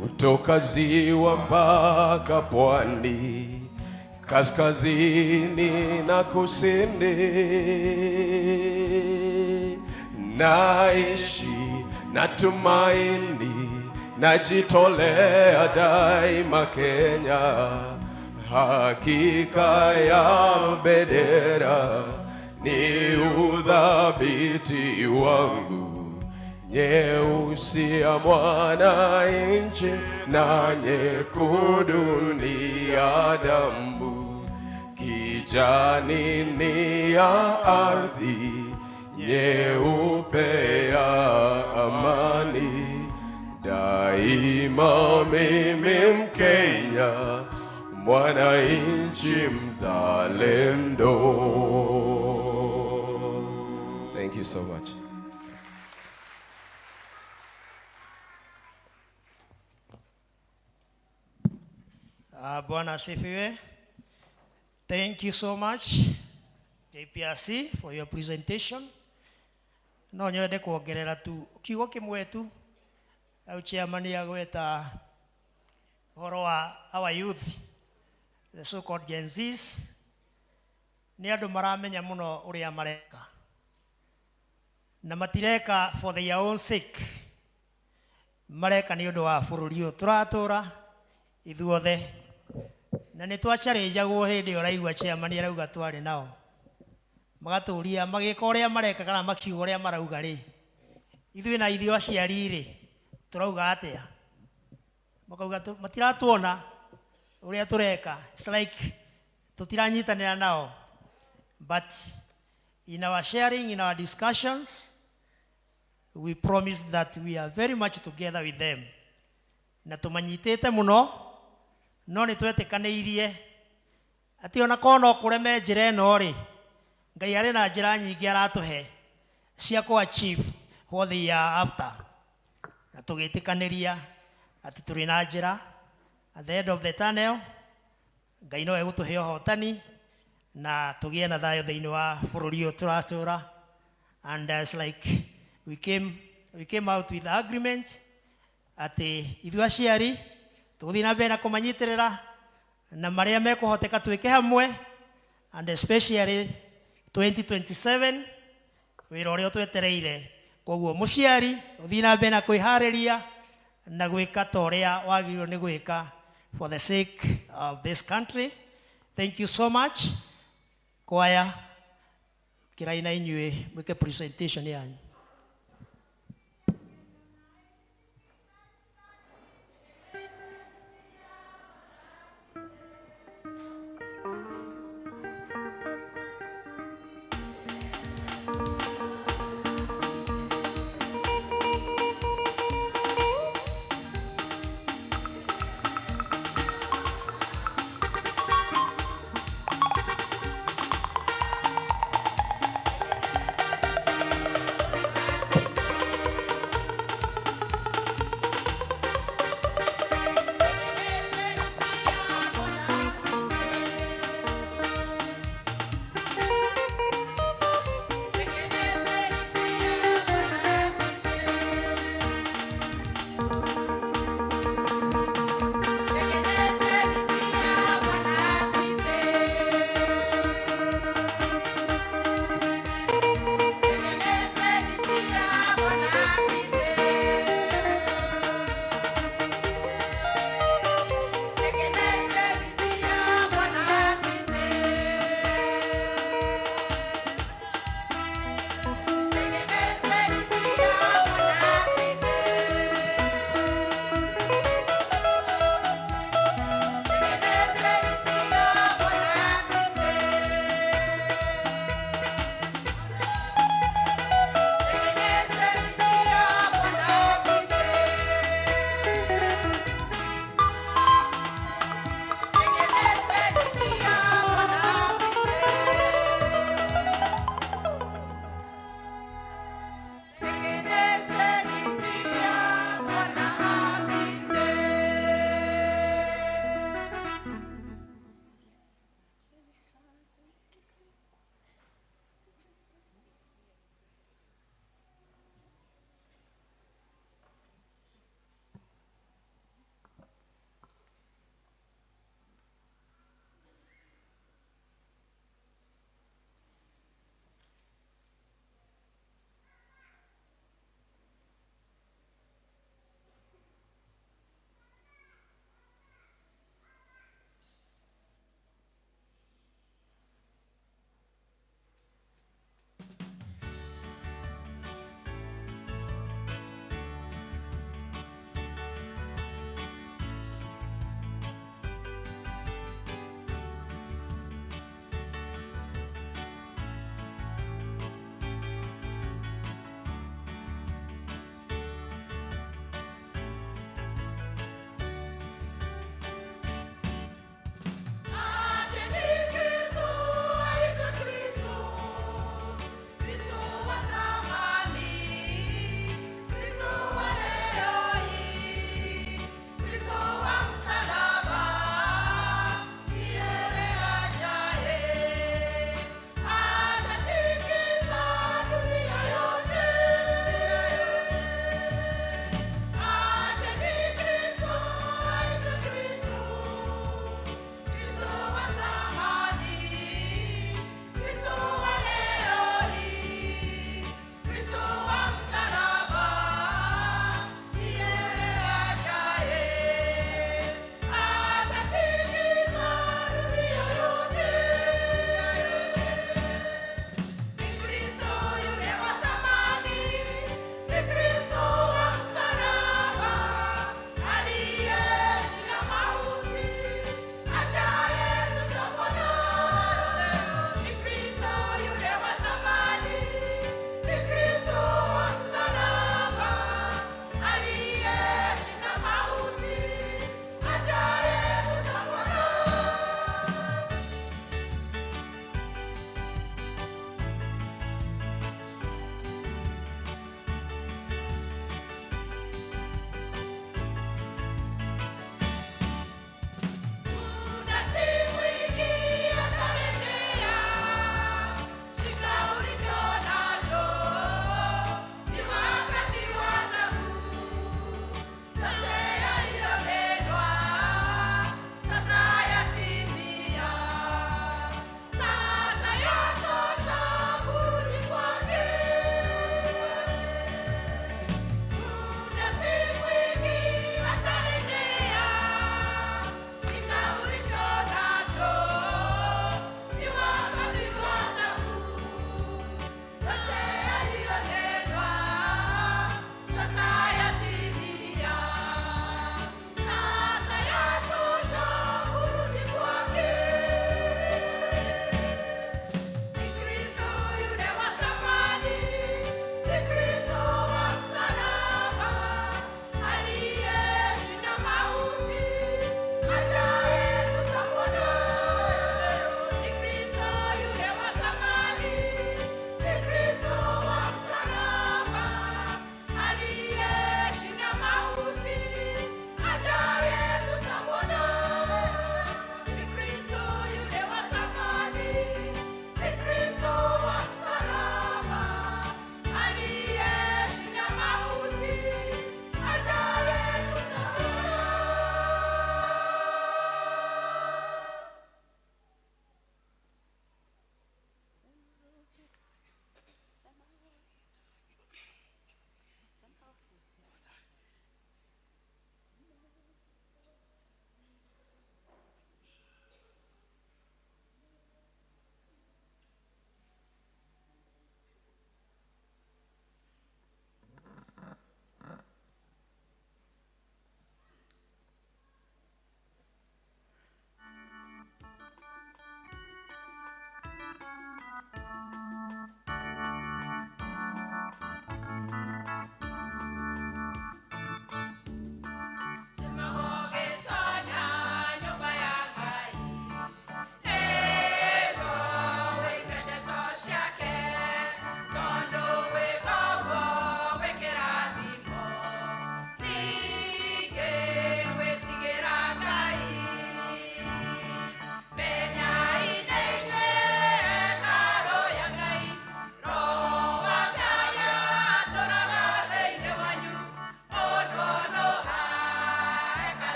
Speaker 4: kutoka ziwa mpaka pwani, kaskazini na kusini. Naishi natumaini, najitolea daima Kenya, hakika ya bendera ni udhabiti wangu, nyeusi ya mwananchi na nyekundu ni ya damu, kijani ni ya ardhi, nyeupe ya amani. Daima mimi Mkenya, mwananchi mzalendo. Thank you so much.
Speaker 3: Bwana asifiwe. Thank you so much JPRC for your presentation. No nyende kuongerera tu kiugo kimwe tu au chairman agweta ũhoro wa our youth, the so called Gen Zs, nĩ andũ maramenya mũno ũrĩa mareka na matireka for their own sake, mareka nĩ ũndũ wa bũrũri ũyũ tũratũra ithuothe, na nĩ twacarĩnjagwo hĩndĩ ĩyo ũraigua chairman arauga twarĩ nao magatũria magĩka ũrĩa mareka kana makiuga ũrĩa marauga rĩ, ithuĩ na ithuĩ aciari rĩ tũrauga atĩa? Makauga matiratuona ũrĩa tũreka. It's like tũtiranyitanĩra nao, but in our sharing, in our discussions, we promise that we are very much together with them, na tũmanyitĩte mũno, no nĩ twetĩkanĩirie atĩ ona korwo no kũreme njĩra ĩno rĩ, Ngai arĩ na njĩra nyingĩ aratũhe cia kũ achieve what they are after, na tũgĩtĩkanĩria atĩ tũrĩ na njĩra at the end of the tunnel. Ngai no egũtũhe ũhotani na tũgĩe na thayũ thĩinĩ wa bũrũri ũyũ tũratũra. And it's like we came out with agreement atĩ ithuĩ aciari tũgũthiĩ na mbere na kũmanyitĩrĩra na marĩa mekũhoteka twĩke hamwe, and especially 2027 wĩra ũrĩa ũtwetereire. Koguo mũciari ũthiĩ na mbere na kwĩharĩria na gwĩka ta ũrĩa wagĩrĩirwo nĩ gwĩka for the sake of this country. Thank you so much. Kwaya kĩraina inyuĩ mwĩke presentation yanyu.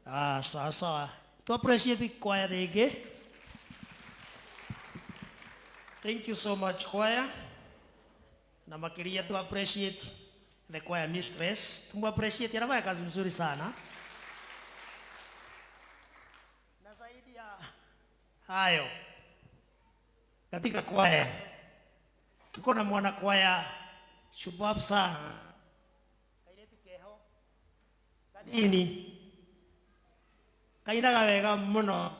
Speaker 3: Ah, sawa sawa. Tu appreciate kwaya rĩngĩ. Thank you so much choir. Na makiria tu appreciate the choir mistress. Tumu appreciate, anafanya kazi mzuri sana. Na zaidi ya hayo, katika kwaya tuko na mwana kwaya shupavu sana, kairetu keho kanini kainaga wega muno,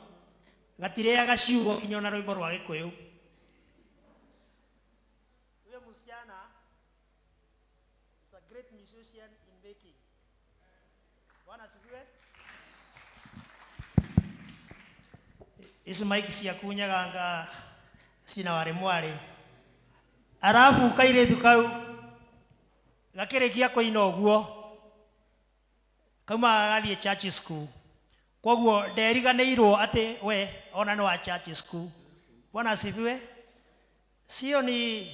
Speaker 3: gatireaga ciugo kinya ona rwimbo rwa Gikuyu. Huyo msichana is a great musician in making. Bwana asifiwe. Ici maiki ciaku Nyaganga cina warĩ mwarĩ, arabu kairĩtu kau gakĩrĩkia kũina ũguo kaumaga gagathiĩ church school, koguo nderiganĩirwo atĩ we ona nĩ wa church school. Bwana asifiwe. Sio ni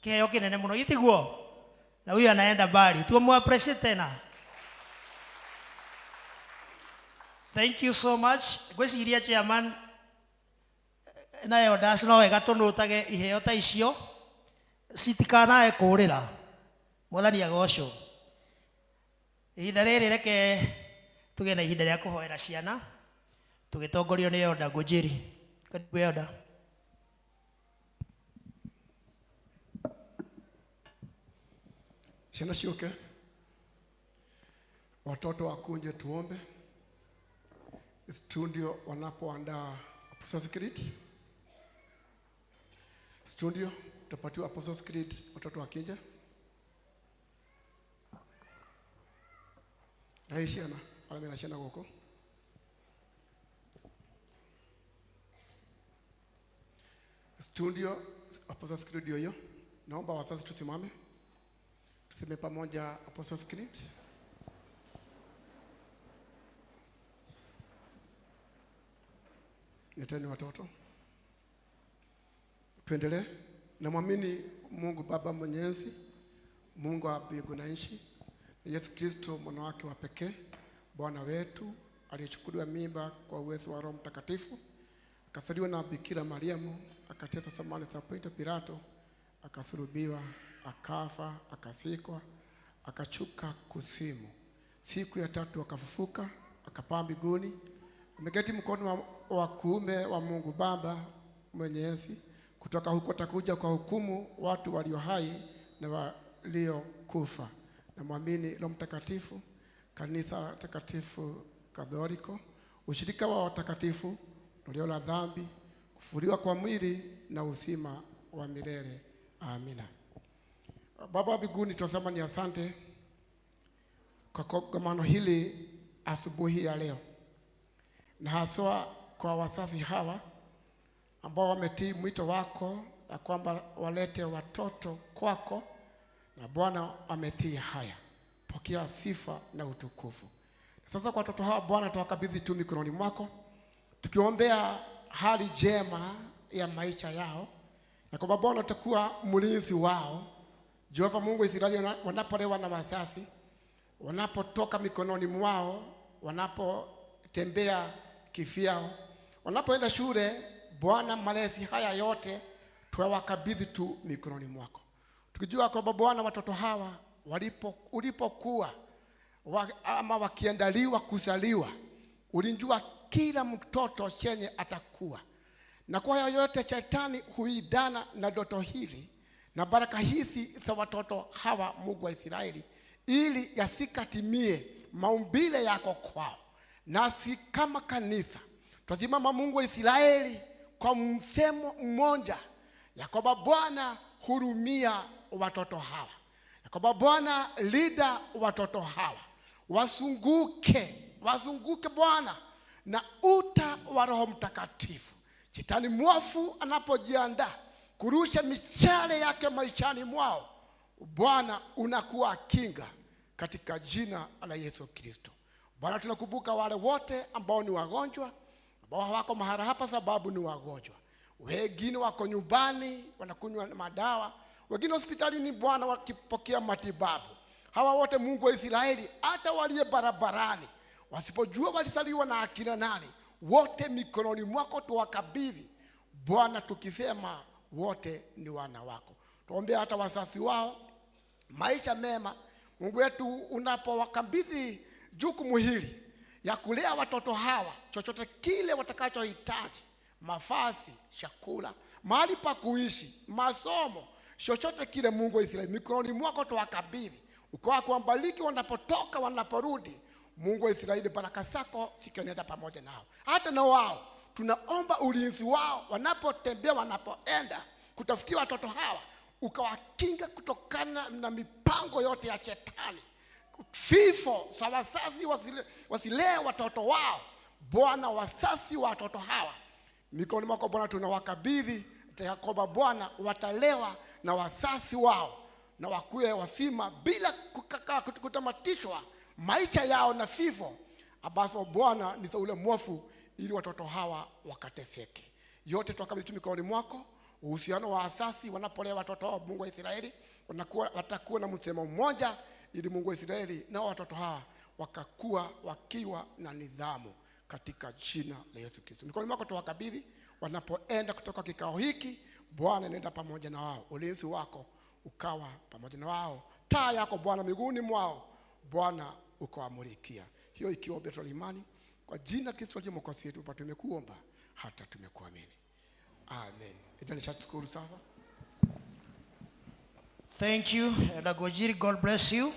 Speaker 3: kĩheo kĩnene mũno gitiguo, na huyo anaenda mbali, tumu appreciate tena. Thank you so much. Ngwĩciria chairman nayo ndaci no wega tũnũtage iheo ta icio citikanae kũũrĩra. Mwathani agocwo. Ihinda rĩrĩ reke tũgĩe na ihinda rĩa kũhoera ciana tũgĩtongorio nĩ Yoda Ngũnjiri. Karibu Yoda.
Speaker 9: Ciana ciũke, watoto wakunje, tuombe. Studio wanapoandaa Apostles Creed, studio tutapatiwa Apostles Creed watoto wakija. Na hii ciana arĩa mena ciana gũkũ. Studio Apostles Creed hiyo, naomba wazazi tusimame tuseme pamoja Apostles Creed. Leteni watoto. Tuendelee. Namwamini Mungu Baba Mwenyezi, Mungu wa mbingu na nchi, na Yesu Kristo mwana wake wa pekee, Bwana wetu, aliyechukuliwa mimba kwa uwezo wa Roho Mtakatifu, akazaliwa na Bikira Mariamu, akateswa zamani za Ponto Pilato, akasulubiwa, akafa, akazikwa, akachuka kuzimu. Siku ya tatu akafufuka, akapaa mbinguni, ameketi mkono wa kuume wa Mungu Baba Mwenyezi. Kutoka huko atakuja kwa hukumu watu walio hai na waliokufa. Namwamini Roho Mtakatifu, kanisa takatifu Katholiko, ushirika wa watakatifu, toleo la dhambi, kufufuliwa kwa mwili na uzima wa milele. Amina. Baba wa mbinguni, tunasema ni asante kwa kongamano hili asubuhi ya leo, na haswa kwa wazazi hawa ambao wametii mwito wako ya kwamba walete watoto kwako, na Bwana ametii haya. Pokea sifa na utukufu. Sasa kwa watoto hawa Bwana, tuwakabidhi tu mikononi mwako, tukiombea hali njema ya maisha yao, na kwamba Bwana utakuwa mlinzi wao. Jehova Mungu wa Israeli, wanapolewa na wazazi, wanapotoka mikononi mwao, wanapotembea kivyao, wanapoenda shule, Bwana, malezi haya yote tuwakabidhi tu mikononi mwako, tukijua kwamba Bwana watoto hawa ulipokuwa ama wakiandaliwa kuzaliwa, ulijua kila mtoto chenye atakuwa. Na kwa hayo yote shetani huidana na ndoto hili na baraka hizi za watoto hawa, Mungu wa Israeli, ili yasikatimie maumbile yako kwao. Nasi kama kanisa twasimama, Mungu wa Israeli, kwa msemo mmoja ya kwamba Bwana hurumia watoto hawa, ya kwamba Bwana linda watoto hawa, wazunguke Bwana na uta wa Roho Mtakatifu. Shetani mwovu anapojiandaa kurusha michale yake maishani mwao, Bwana unakuwa kinga katika jina la Yesu Kristo. Bwana, tunakumbuka wale wote ambao ni wagonjwa, ambao hawako mahali hapa sababu ni wagonjwa. Wengine wako nyumbani wanakunywa madawa, wengine hospitalini Bwana wakipokea matibabu. Hawa wote Mungu wa Israeli, hata waliye barabarani wasipojua walizaliwa na akina nani, wote mikononi mwako tuwakabidhi Bwana, tukisema wote ni wana wako. Tuombea hata wazazi wao maisha mema. Mungu wetu, unapowakabidhi jukumu hili ya kulea watoto hawa, chochote kile watakachohitaji, mavazi, chakula, mahali pa kuishi, masomo, chochote kile, Mungu wa Israeli, mikononi mwako tuwakabidhi, ukawa kuwabariki wanapotoka, wanaporudi. Mungu wa Israeli, baraka zako zikienenda pamoja nao, hata na wao tunaomba ulinzi wao wanapotembea, wanapoenda kutafutia watoto hawa, ukawakinga kutokana na mipango yote ya shetani, vifo za wazazi wasilee watoto wao. Bwana, wazazi wa watoto hawa mikononi mwako Bwana tunawakabidhi, ya kwamba Bwana watalewa na wazazi wao na wakuwe wazima bila kutamatishwa maisha yao na vifo ambazo Bwana ni za ule mwovu, ili watoto hawa wakateseke. Yote twakabidhi tu mikononi mwako. Uhusiano wa asasi wanapolea watoto wao, Mungu wa Israeli, watakuwa na msemo mmoja, ili Mungu wa Israeli nao watoto hawa wakakuwa wakiwa na nidhamu, katika jina la Yesu Kristo. Mikononi mwako tuwakabidhi wanapoenda kutoka kikao hiki, Bwana nenda pamoja na wao, ulinzi wako ukawa pamoja na wao, taa yako Bwana miguuni mwao, Bwana ukawamulikia. Hiyo ikiwa ombi la imani kwa jina Kristo aliye Mwokozi wetu, Baba, tumekuomba hata tumekuamini. Amen. Nitashukuru sasa.
Speaker 3: Thank you, Elder Gojiri, God bless you.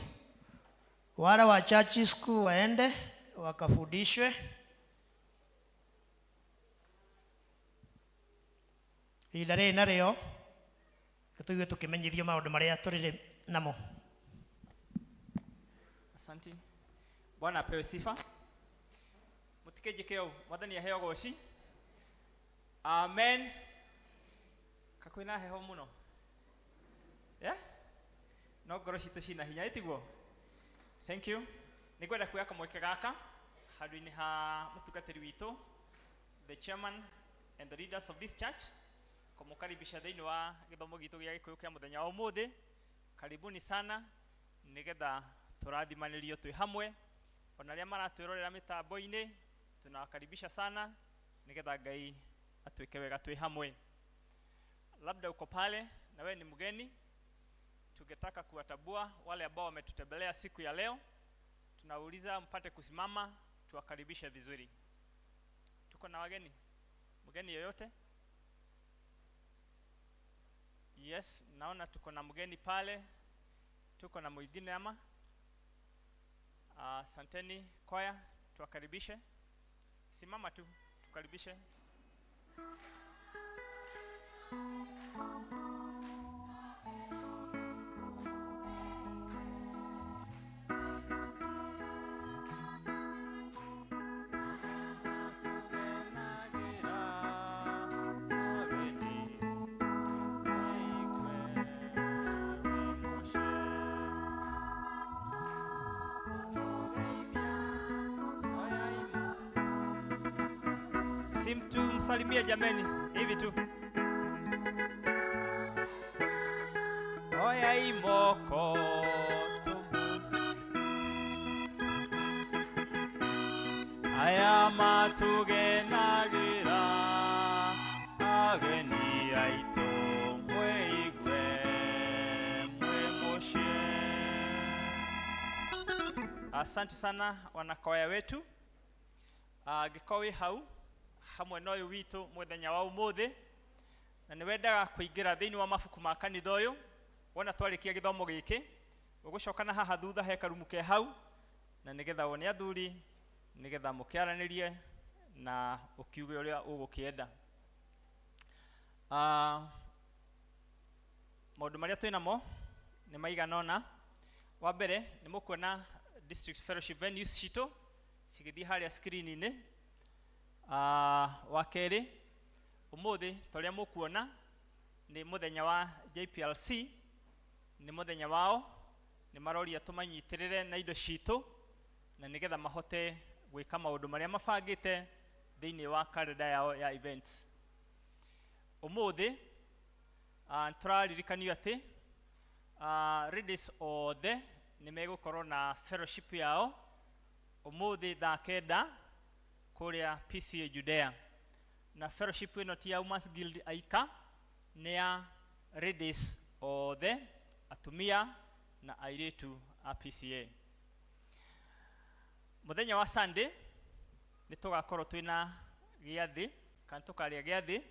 Speaker 3: Wale wa church school waende wakafundishwe. Ihinda rĩrĩ narĩo tũigue tũkĩmenyithio maũndũ marĩa tũrĩ namo.
Speaker 10: Asante. Bwana apewe sifa. Mũtikĩnjĩke ũũ, Mwathani aheo goci. Amen. Kakwĩna heho mũno. Yeah? No ngoro citũ cina hinya, ĩtiguo? Thank you. Nĩngwenda kuoya kamweke gaka handũ-inĩ ha mũtungatĩri witũ, the chairman and the leaders of this church, kũmũkaribisha thĩinĩ wa gĩthomo gitũ gĩa Gĩkũyũ kĩa mũthenya wa ũmũthĩ. Karibuni sana, nĩgetha tũrathimanĩrio twĩ hamwe. Ona arĩa maratwĩrorera mĩtambo-inĩ, tunawakaribisha sana, nĩgetha Ngai atwĩke wega twĩ hamwe. Labda uko pale na wewe ni mgeni, tungetaka kuwatabua wale ambao wametutembelea siku ya leo. Tunauliza mpate kusimama tuwakaribishe vizuri. Tuko na wageni? Mgeni yoyote? Yes, naona tuko na mgeni pale. Tuko na mwingine ama? Asanteni kwaya, tuwakaribishe. Simama tu, tukaribishe. Si mtu msalimie jameni, hivi tu. Oya imoko aya matugenagira ageni aitũ mwĩigue mwĩ mũciĩ. Asante sana wanakwaya wetu. Angĩkorwo wĩ hau hamwe na ũyũ witũ mũthenya wa ũmũthĩ, na nĩ wendaga kũingĩra thĩinĩ wa mabuku ma kanitha ũyũ, wona twarĩkia gĩthomo gĩkĩ, ũgũcoka na haha thutha he karumu ke hau, na nĩgetha wone athuri, nĩgetha mũkĩaranĩrie na ũkiuge ũrĩa ũgũkĩenda. Maũndũ marĩa twĩ namo nĩ maigana ũna. Wa mbere nĩ mũkuona district fellowship venues citũ cigĩthiĩ harĩa screen-inĩ. Wa kerĩ, ũmũthĩ ta ũrĩa mũkuona nĩ mũthenya wa JPLC, nĩ mũthenya wao, nĩ maroria tũmanyitĩrĩre na indo citũ na nĩgetha mahote gwĩka maũndũ marĩa mabangĩte thĩinĩ wa kalenda yao ya events. Ũmũthĩ, tũraririkanio atĩ, ladies othe nĩ megũkorwo na fellowship yao Ũmũthĩ thaa 9 kũrĩa PCA Judea. Na fellowship ĩno ti ya Women's Guild aika, nĩ ya ladies othe, atumia na airĩtu a PCA. Mũthenya wa Sunday nĩ tũgakorwo twĩna gĩathĩ, kana tũkarĩa gĩathĩ,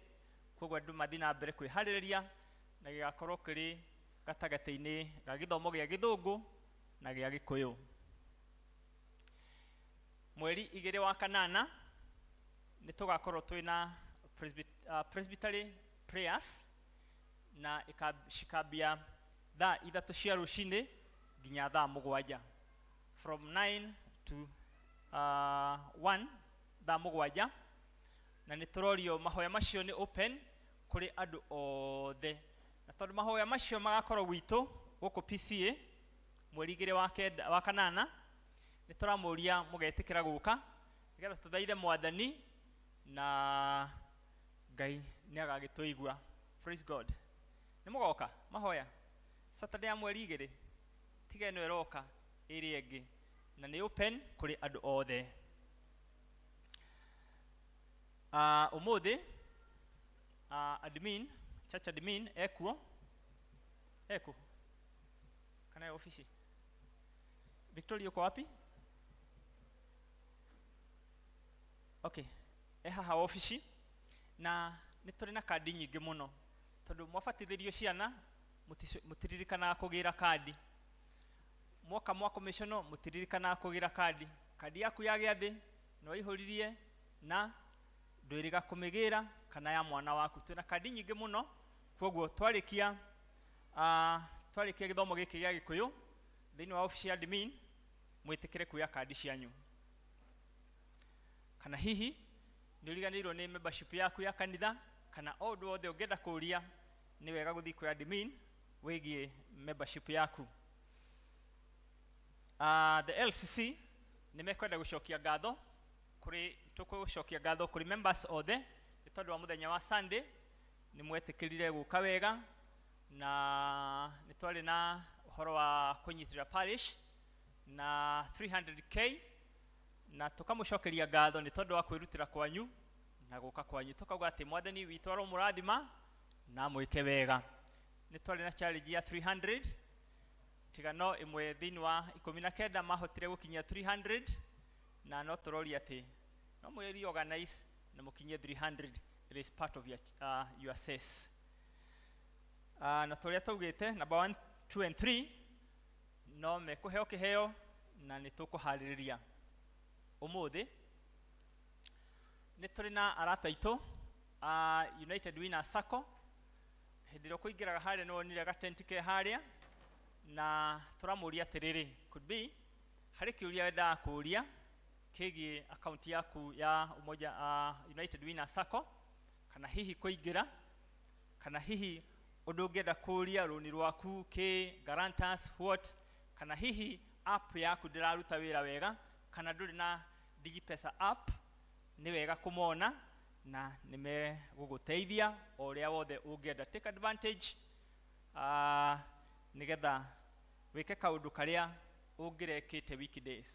Speaker 10: koguo andũ mathiĩ na mbere kwĩharĩrĩria, na gĩgakorwo kĩrĩ gatagatĩ-inĩ ga gĩthomo gĩa Gĩthũngũ na gĩa Gĩkũyũ. Mweri 2 wa 8 nĩ tũgakorwo twĩna presbytery prayers, na cikambia thaa 3 cia rũcinĩ nginya thaa 7, from 9 to 1, thaa 7. Na nĩ tũrorio mahoya macio nĩ open kũrĩ andũ othe, na tondũ mahoya macio magakorwo gwitũ gũkũ PCA mweri 2 wa 9 wa 8, nĩ tũramũria mũgetĩkĩra gũka nĩgetha tũthaithe Mwathani na Ngai nĩ agagĩtũigua. Praise God. Nĩ mũgoka mahoya Saturday ya mweri 2, tiga ĩno ĩroka ĩrĩa ĩngĩ, na nĩ open kũrĩ andũ othe. Ũmũthĩ, admin, church admin ekuo, ekuo kana e ofici? Victoria uko wapi? Okay, e haha ofici, na nĩ tũrĩ na kandi nyingĩ mũno tondũ mwabatithĩrio ciana mũtiririkanaga kũgĩra kandi, mwoka mwakomicionwo mũtiririkanaga kũgĩra kandi. Kandi yaku ya gĩathĩ nĩ waihũririe na ndwĩrĩga kũmĩgĩra kana ya mwana waku. Twĩna kandi nyingĩ mũno, koguo twarĩkia gĩthomo gĩkĩ gĩa Gĩkũyũ thĩinĩ wa ofici ya admin, mwĩtĩkĩre kuoya kandi cianyu. Kana hihi nĩ ũriganĩirwo nĩ membership yaku ya kanitha, kana o ũndũ wothe ũngĩenda kũũria, nĩ wega gũthiĩ kwĩ admin wĩgiĩ membership yaku. The LCC nĩ mekwenda gũcokia ngatho kũrĩ, tũkũcokia ngatho kũrĩ members othe nĩ tondũ wa mũthenya wa Sunday nĩ mwetĩkĩrire gũka wega, na nĩ twarĩ na ũhoro wa kũnyitĩrĩra parish na 300k, na tũkamũcokeria ngatho nĩ tondũ wa kwĩrutĩra kwanyu na gũka kwanyu. Tũkauga atĩ Mwathani witũ aromũrathima na mwĩke wega. Nĩ twarĩ na challenge ya 300, tiga no ĩmwe thĩinĩ wa 19 mahotire gũkinyia 300, na no tũroria atĩ no mwĩ reorganize na mũkinyie 300. It is part of your access. Na tũrĩa twaugĩte number 1, 2 and 3 no mekũheo kĩheo na nĩ tũkũharĩrĩria. Ũmũthĩ nĩ tũrĩ na arata aitũ a United Winners Sacco. Hĩndĩ ĩrĩa ũkũingĩraga harĩa nĩ wonire gatenti ke harĩa, na tũramũria atĩrĩrĩ, could be harĩ kĩũria wendaga kũũria kĩgiĩ akaunti yaku ya Umoja, United Winners Sacco, kana hihi kũingĩra, kana hihi ũndũ ũngĩenda kũũria rũni rwaku kĩ guarantors what, kana hihi app yaku ndĩraruta wĩra wega, kana ndũrĩ na DigiPesa app, nĩ wega kũmona na nĩ megũgũteithia o ũrĩa wothe ũngĩenda. Take advantage, nĩgetha wĩke kaũndũ karĩa ũngĩrekĩte weekdays.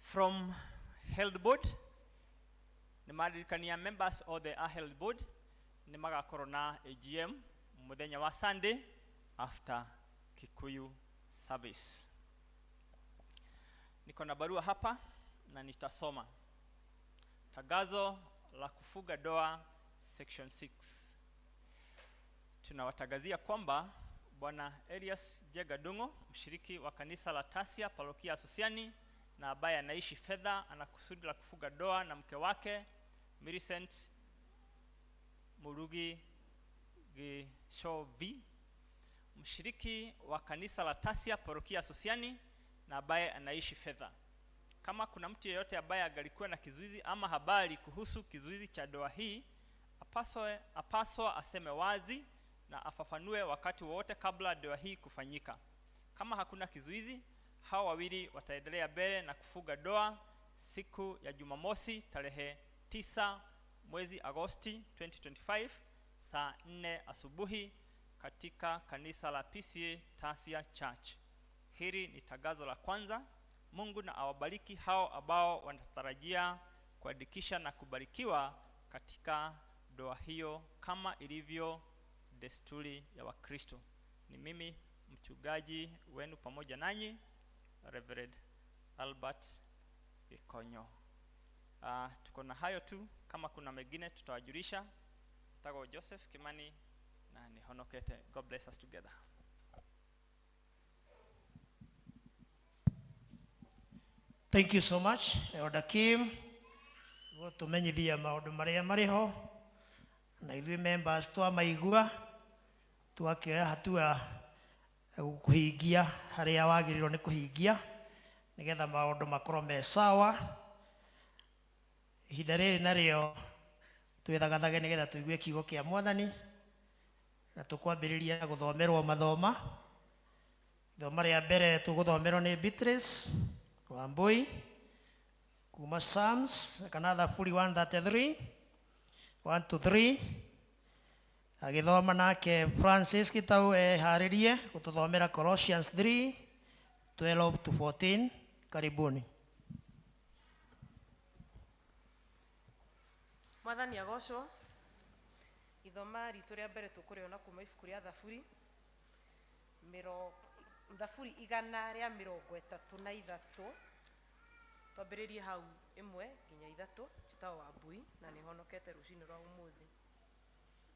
Speaker 10: From Health Board nĩ maririkania members othe a Health Board nĩ magakorwo na AGM mũthenya wa Sunday after Kikuyu service. Niko na barua hapa na nitasoma. Tangazo la kufunga ndoa section 6. Tunawatangazia kwamba Bwana Elias Jega Dungo, mshiriki wa kanisa la Tasia parokia Sosiani na ambaye anaishi Fedha, ana kusudi la kufunga ndoa na mke wake Millicent Murugi Gishovi, mshiriki wa kanisa la Tasia parokia Sosiani na ambaye anaishi Fedha. Kama kuna mtu yeyote ambaye angalikuwa na kizuizi ama habari kuhusu kizuizi cha ndoa hii, apaswa aseme wazi na afafanue wakati wowote kabla ndoa hii kufanyika. Kama hakuna kizuizi, hao wawili wataendelea mbele na kufunga ndoa siku ya Jumamosi tarehe 9 mwezi Agosti 2025 saa 4 asubuhi katika kanisa la PCA Tasia Church. Hili ni tangazo la kwanza. Mungu na awabariki hao ambao wanatarajia kuandikisha na kubarikiwa katika ndoa hiyo kama ilivyo desturi ya Wakristo. Ni mimi mchungaji wenu pamoja nanyi, Reverend Albert Gikonyo. Tuko na hayo tu, kama kuna mengine tutawajulisha. Tago Joseph Kimani na nihonokete. God bless us together.
Speaker 3: Thank you so much, Elder Kim. Gũtũmenyithia maũndũ marĩa marĩ ho na ithuĩ members twamaigua twakĩoya hatua kũhingia harĩa wagĩrĩirwo nĩ kũhingia nĩgetha maũndũ makorwo me sawa. Ihinda rĩrĩ narĩo twĩthagathage nĩgetha tũigue kiugo kĩa Mwathani na tũkwambĩrĩria na gũthomerwo mathoma. Ithoma rĩa mbere tũgũthomerwo nĩ Beatrice Wambui kuma Psalms kana Thaburi 133 1 to 3, agĩthoma nake Francis Gitau eharĩrie gũtũthomera Colossians 3 12 to 14. Karibuni.
Speaker 11: Mwathani agocwo. Ithoma ritũ rĩa mbere tũkũrĩona kuma ibuku rĩa Thaburi Thaburi 133, twambĩrĩrie hau 1 nginya 3. Njĩtagwo Wambui na nĩhonokete rũcinĩ rwa ũmũthĩ.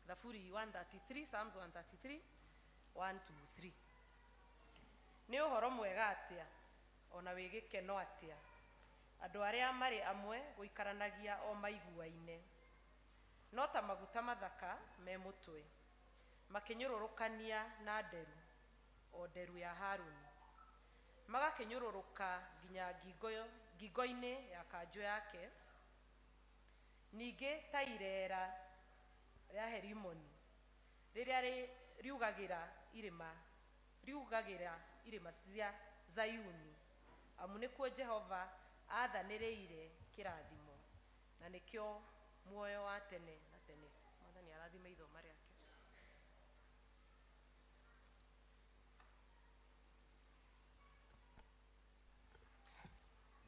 Speaker 11: Thaburi 133, Psalms 133 1 to 3. Nĩ ũhoro mwega atĩa ona wĩ gĩkeno atĩa andũ arĩa marĩ amwe gũikaranagia o maiguaine, no ta maguta mathaka me mũtwe makĩnyũrũrũkania na nderu, o nderu ya Harũni, magakĩnyũrũrũka nginya ngingo-inĩ ya kanjũ yake, ningĩ ta ireera rĩa Herimoni rĩrĩa riugagĩra irĩma cia Zayuni, amu nĩkuo Jehova aathanĩrĩire kĩrathimo, na nĩkĩo muoyo wa tene na tene. Mwathani arathime ithoma rĩake.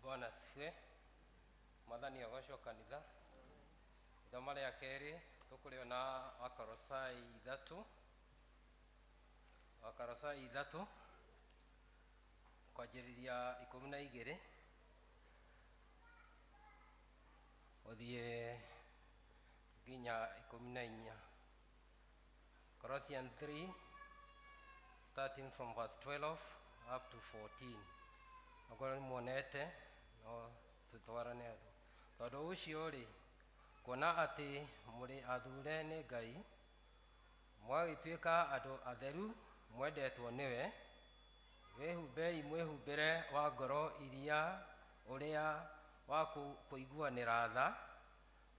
Speaker 12: Bwana asifiwe. Mwathani agocwo kanitha. Ithoma rĩa kerĩ tũkũrĩona Wakolosai 3, Wakolosai 3 kwanjĩrĩria 12 gũthiĩ nginya 14. Colossians 3 starting from verse 12 up to 14. Okorwo nĩ muonete no tũtwarane andũ. Tondũ ũcio rĩ, kuona atĩ mũrĩ athure nĩ Ngai, mũgagĩtuĩka andũ atheru mwendetwo nĩwe, wĩhumbei mwĩhumbĩre wa ngoro iria ũrĩa wa kũiguanĩra tha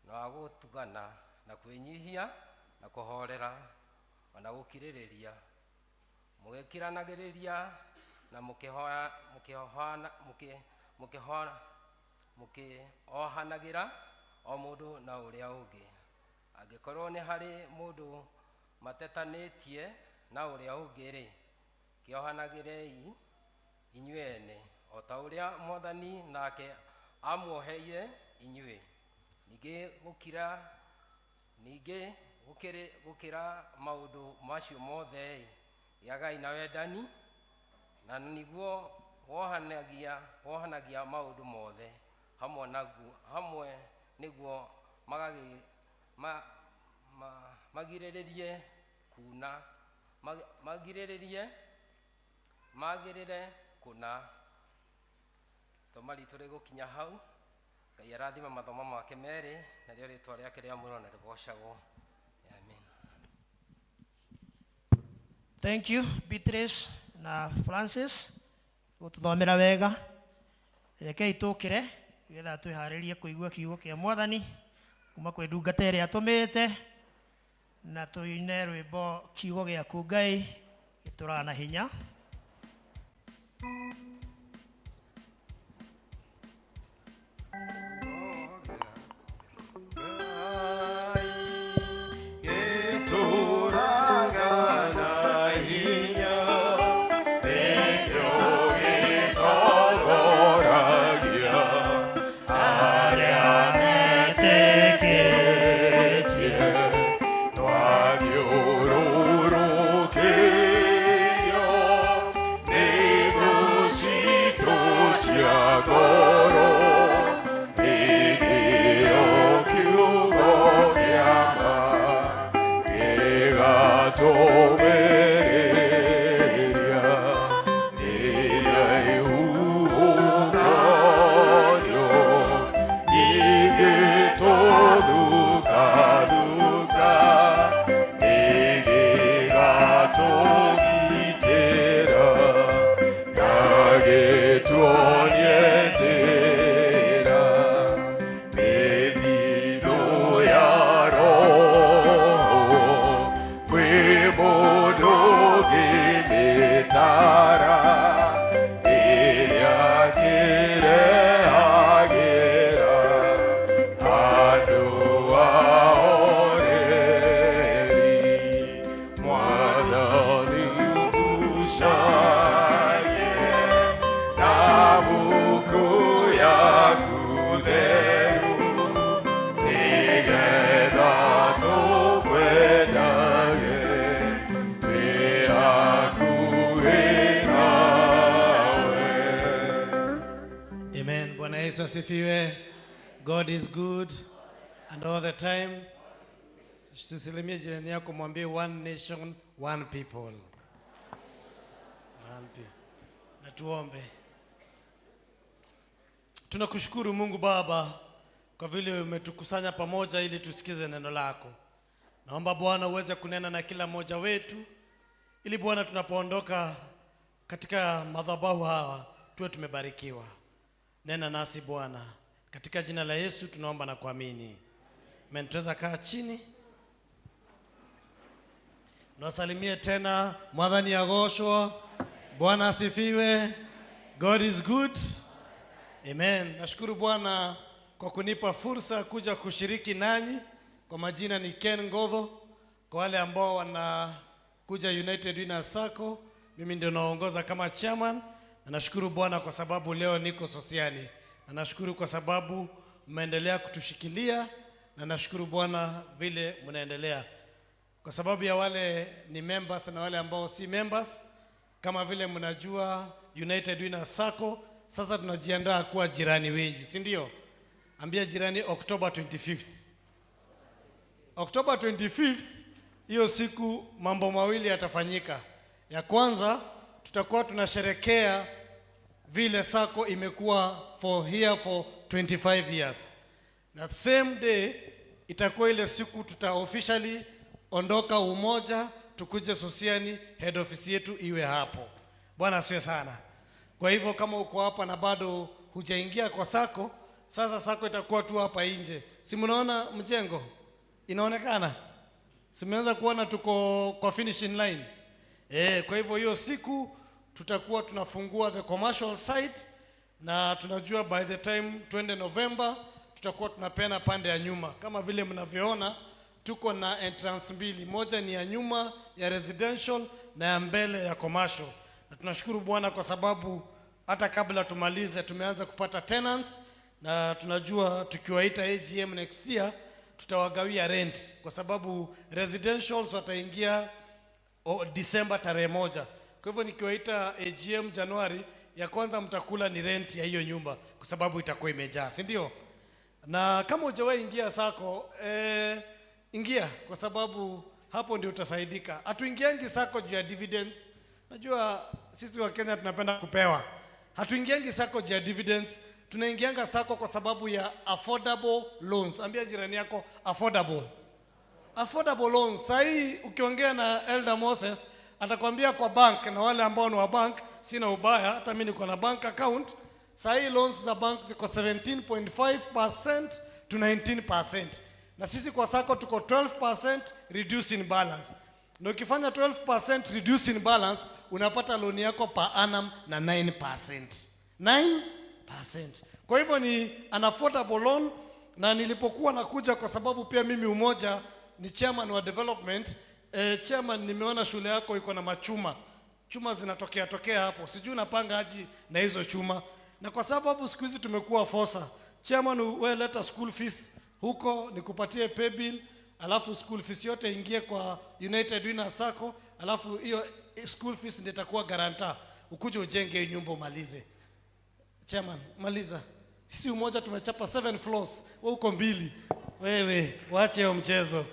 Speaker 12: na wa gũtugana na kwĩnyihia na kũhorera ona gũkirĩrĩria, mũgĩkiranagĩrĩria na mũkĩohanagĩra o mũndũ na ũrĩa ũngĩ. Angĩkorwo nĩ harĩ mũndũ matetanĩtie na ũrĩa ũngĩ-rĩ, kĩohanagĩrei inyuĩ ene o ta ũrĩa Mwathani nake amuoheire inyuĩ. Ningĩ gũkĩra maũndũ macio mothe-rĩ, gĩagai na wendani, na nĩguo wohanagia maũndũ mothe hamwe nĩguo magirĩrĩrie kuna magirĩrĩrie magĩrĩre kũna. Ithoma ritũ rĩgũkinya hau. Ngai arathime mathomo make merĩ, narĩo rĩtwa rĩake rĩamũrwo na rĩgocagwo. Amen.
Speaker 3: Thank you Beatrice na Francis gũtũthomera wega. Rekei tũkĩre nĩgetha twĩharĩrie kũigua kiugo kĩa Mwathani kuma kwĩ ndungata ĩrĩa atũmĩte, na tũine rwĩmbo kiugo gĩaku Ngai gĩtũraga na hinya.
Speaker 4: Gĩtũraga na hinya, nĩkĩo gĩtũraga. Mbara ĩrĩa kĩrehagĩra andũ ahoreri. Mwathani ũtucarie na mbuku yaku theru, nĩgetha tũkwendage twĩ hakuhĩ nawe.
Speaker 13: Amen. Bwana Yesu asifiwe. God is good and all the time. Tusilimie jirani yako, mwambie one nation, one people. One people. Na tuombe. Tunakushukuru Mungu Baba kwa vile umetukusanya pamoja ili tusikize neno lako. Naomba Bwana uweze kunena na kila mmoja wetu ili Bwana tunapoondoka katika madhabahu hawa tuwe tumebarikiwa. Nena nasi Bwana, katika jina la Yesu tunaomba na kuamini. Amen. Tunaweza kaa chini. Nawasalimie tena Mwathani agoshwo. Bwana asifiwe. God is good. Amen. Nashukuru Bwana kwa kunipa fursa kuja kushiriki nanyi. Kwa majina ni Ken Ngodho. Kwa wale ambao wanakuja United Winners Sacco, mimi ndio naongoza kama chairman. Na nashukuru Bwana kwa sababu leo niko Sosiani. Na nashukuru kwa sababu mmeendelea kutushikilia, na nashukuru Bwana vile mnaendelea. Kwa sababu ya wale ni members na wale ambao si members, kama vile mnajua United Winners Sacco sasa tunajiandaa kuwa jirani wenyu, si ndio? Ambia jirani October 25th. October 25th, hiyo siku mambo mawili yatafanyika. Ya kwanza, tutakuwa tunasherekea vile Sacco imekuwa for here for 25 years. Na same day itakuwa ile siku tuta officially ondoka Umoja tukuje Sosiani, head office yetu iwe hapo. Bwana asifiwe sana. Kwa hivyo kama uko hapa na bado hujaingia kwa Sacco, sasa Sacco itakuwa tu hapa nje. Si mnaona mjengo inaonekana? Si mmeanza kuona tuko kwa finishing line? Kwa hivyo hiyo siku tutakuwa tunafungua the commercial side, na tunajua by the time twende November tutakuwa tunapeana pande ya nyuma. Kama vile mnavyoona tuko na entrance mbili, moja ni ya nyuma ya residential na ya mbele ya commercial. Na tunashukuru Bwana kwa sababu hata kabla tumalize tumeanza kupata tenants, na tunajua tukiwaita AGM next year tutawagawia rent, kwa sababu residentials wataingia December tarehe 1. Kwa hivyo nikiwaita AGM Januari, ya kwanza mtakula ni rent ya hiyo nyumba kwa sababu itakuwa imejaa, si ndio? Na kama hujawahi ingia Sacco, ingia kwa sababu hapo ndio utasaidika. Hatuingiangi Sacco juu ya dividends. Najua sisi wa Kenya tunapenda kupewa. Hatuingiangi Sacco juu ya dividends, tunaingianga Sacco kwa sababu ya affordable loans. Ambia jirani yako affordable. Affordable loans. Sasa hii ukiongea na Elder Moses atakwambia kwa bank, na wale ambao ni wa bank, sina ubaya, hata mimi niko na bank account. Sasa hii loans za bank ziko 17.5% to 19%. Na sisi kwa Sacco tuko 12% reducing balance. Na ukifanya 12% reducing balance unapata loan yako per annum na 9%. 9%. Kwa hivyo ni an affordable loan. Na nilipokuwa nakuja, kwa sababu pia mimi Umoja ni chairman wa development, chairman, nimeona shule yako iko na machuma. Chuma zinatokea tokea hapo. Sijui unapanga aje na hizo chuma. Na kwa sababu siku hizi tumekuwa fosa. Chairman, wewe leta school fees huko nikupatie pay bill, alafu school fees yote ingie kwa United Winners Sacco, alafu hiyo school fees ndio itakuwa guarantor. Ukuje ujenge hiyo nyumba umalize. Chairman, maliza. Sisi Umoja tumechapa 7 floors, wewe uko 2. Wewe waache hiyo mchezo.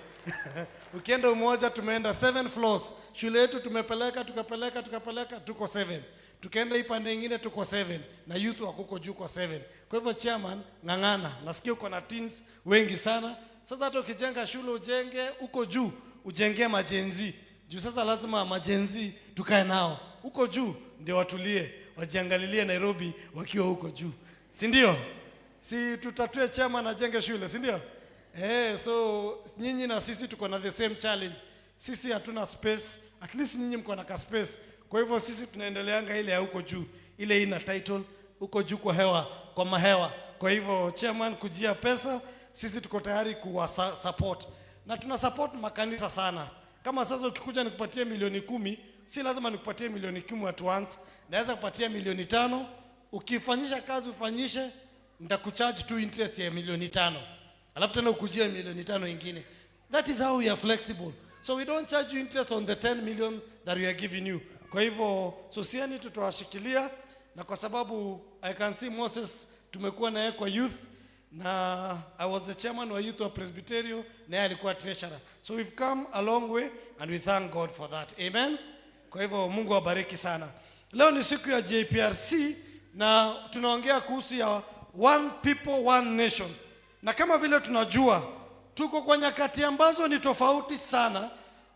Speaker 13: Ukienda Umoja tumeenda 7 floors. Shule yetu tumepeleka, tukapeleka, tukapeleka, tuko 7. Tukaenda hii pande nyingine tuko 7 na youth wako juu kwa 7. Kwa hivyo chairman, ng'ang'ana. Nasikia uko na teens wengi sana. Sasa hata ukijenga shule ujenge uko juu, ujenge majenzi. Juu sasa lazima majenzi tukae nao. Uko juu ndio watulie, wajiangalilie Nairobi wakiwa huko juu. Si ndio? Si tutatue chairman ajenge shule, si ndio? So nyinyi na sisi tuko na the same challenge. Sisi hatuna space, at least nyinyi mko na ka space. Kwa hivyo sisi tunaendeleanga ile ya huko juu, ile ina title huko juu kwa hewa, kwa mahewa. Kwa hivyo chairman, kujia pesa, sisi tuko tayari kuwa support na tuna support makanisa sana. Kama sasa ukikuja nikupatie milioni 10, si lazima nikupatie milioni 10 at once, naweza kupatia milioni 5. Ukifanyisha kazi ufanyishe, nitakucharge tu interest ya milioni 5, alafu tena ukujie milioni 5 ingine. That is how we are flexible. So we don't charge you interest on the 10 million that we are giving you. Kwa hivyo Sosiani tutawashikilia, na kwa sababu I can see Moses tumekuwa naye kwa youth na I was the chairman wa youth wa Presbyterio na yeye alikuwa treasurer. So we've come a long way and we thank God for that. Amen. Kwa hivyo Mungu awabariki sana. Leo ni siku ya JPRC na tunaongea kuhusu ya one people, one nation. Na kama vile tunajua tuko kwa nyakati ambazo ni tofauti sana,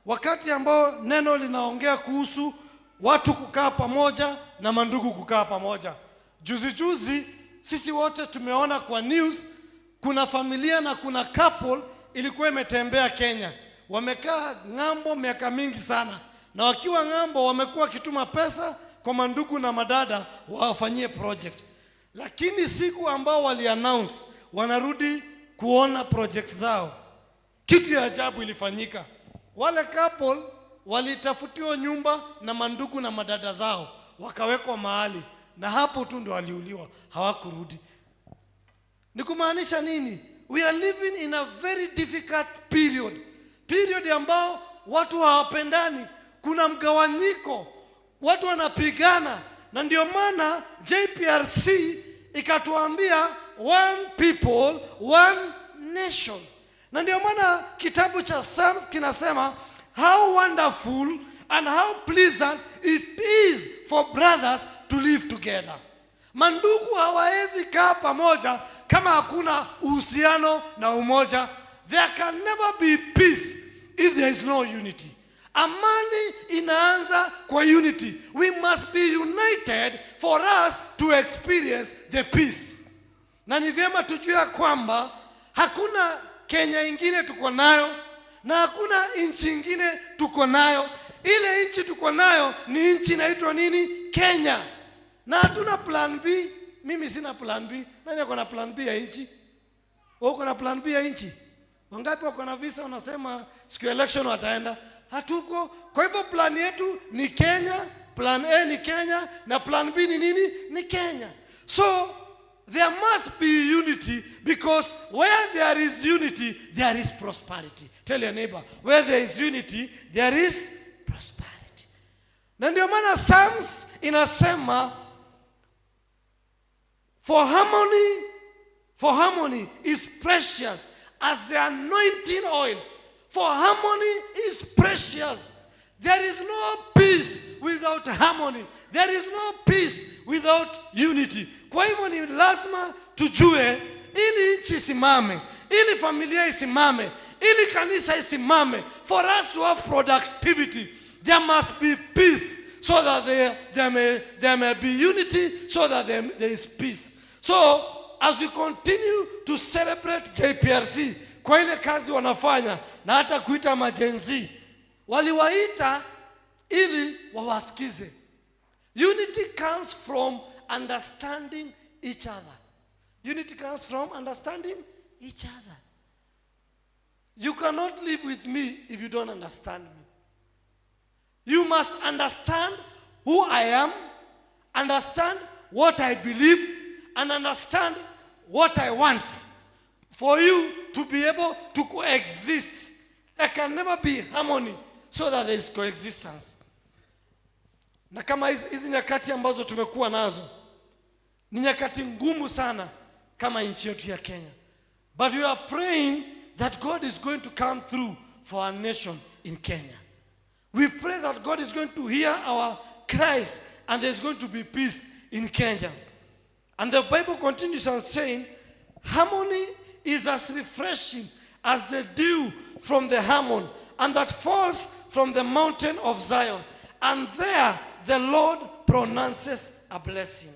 Speaker 13: wakati ambao neno linaongea kuhusu watu kukaa pamoja na mandugu kukaa pamoja. Juzi juzi sisi wote tumeona kwa news kuna familia na kuna couple ilikuwa imetembea Kenya, wamekaa ng'ambo miaka mingi sana, na wakiwa ng'ambo wamekuwa wakituma pesa kwa mandugu na madada wawafanyie project, lakini siku ambao wali-announce wanarudi kuona project zao, kitu ya ajabu ilifanyika. Wale couple walitafutiwa nyumba na mandugu na madada zao, wakawekwa mahali, na hapo tu ndo waliuliwa, hawakurudi. Ni kumaanisha nini? We are living in a very difficult period, period ambao watu hawapendani, kuna mgawanyiko, watu wanapigana, na ndio maana JPRC ikatuambia one people, one nation. Na ndio maana kitabu cha Psalms kinasema, "How wonderful and how pleasant it is for brothers to live together." Mandugu hawawezi kaa pamoja kama hakuna uhusiano na umoja. There can never be peace if there is no unity. Amani inaanza kwa unity. We must be united for us to experience the peace. Na ni vyema tujue ya kwamba hakuna Kenya ingine tuko nayo na hakuna nchi ingine tuko nayo. Ile nchi tuko nayo ni nchi inaitwa nini? Kenya. Na hatuna plan B. Mimi sina plan B. Nani ako na plan B ya nchi? Wewe uko na plan B ya nchi? Wangapi wako na visa wanasema siku ya election wataenda? Hatuko. Kwa hivyo plan yetu ni Kenya, plan A ni Kenya na plan B ni nini? Ni Kenya. So there must be unity, because where there is unity, there is prosperity. Tell your neighbor, where there is unity, there is prosperity. Na ndio maana Psalms inasema, For harmony is precious as the anointing oil. For harmony is precious." There is no peace without harmony. There is no peace without unity. Kwa hivyo ni lazima tujue, ili nchi isimame, ili familia isimame, ili kanisa isimame, for us to have productivity, there must be peace so that there may be unity, so that there is peace. So as we continue to celebrate JPRC kwa ile kazi wanafanya na hata kuita ma-Gen Z, waliwaita ili wawasikize. Unity comes from understanding each other. Unity comes from understanding each other. You cannot live with me if you don't understand me. You must understand who I am, understand what I believe, and understand what I want for you to be able to coexist. There can never be harmony so that there is coexistence. Na kama hizi nyakati ambazo tumekuwa nazo ni nyakati ngumu sana kama nchi yetu ya Kenya. But we are praying that God is going to come through for our nation in Kenya. We pray that God is going to hear our cries and there's going to be peace in Kenya. And the Bible continues on saying, "Harmony is as refreshing as the dew from the Hermon, and that falls from the mountain of Zion. And there the Lord pronounces a blessing."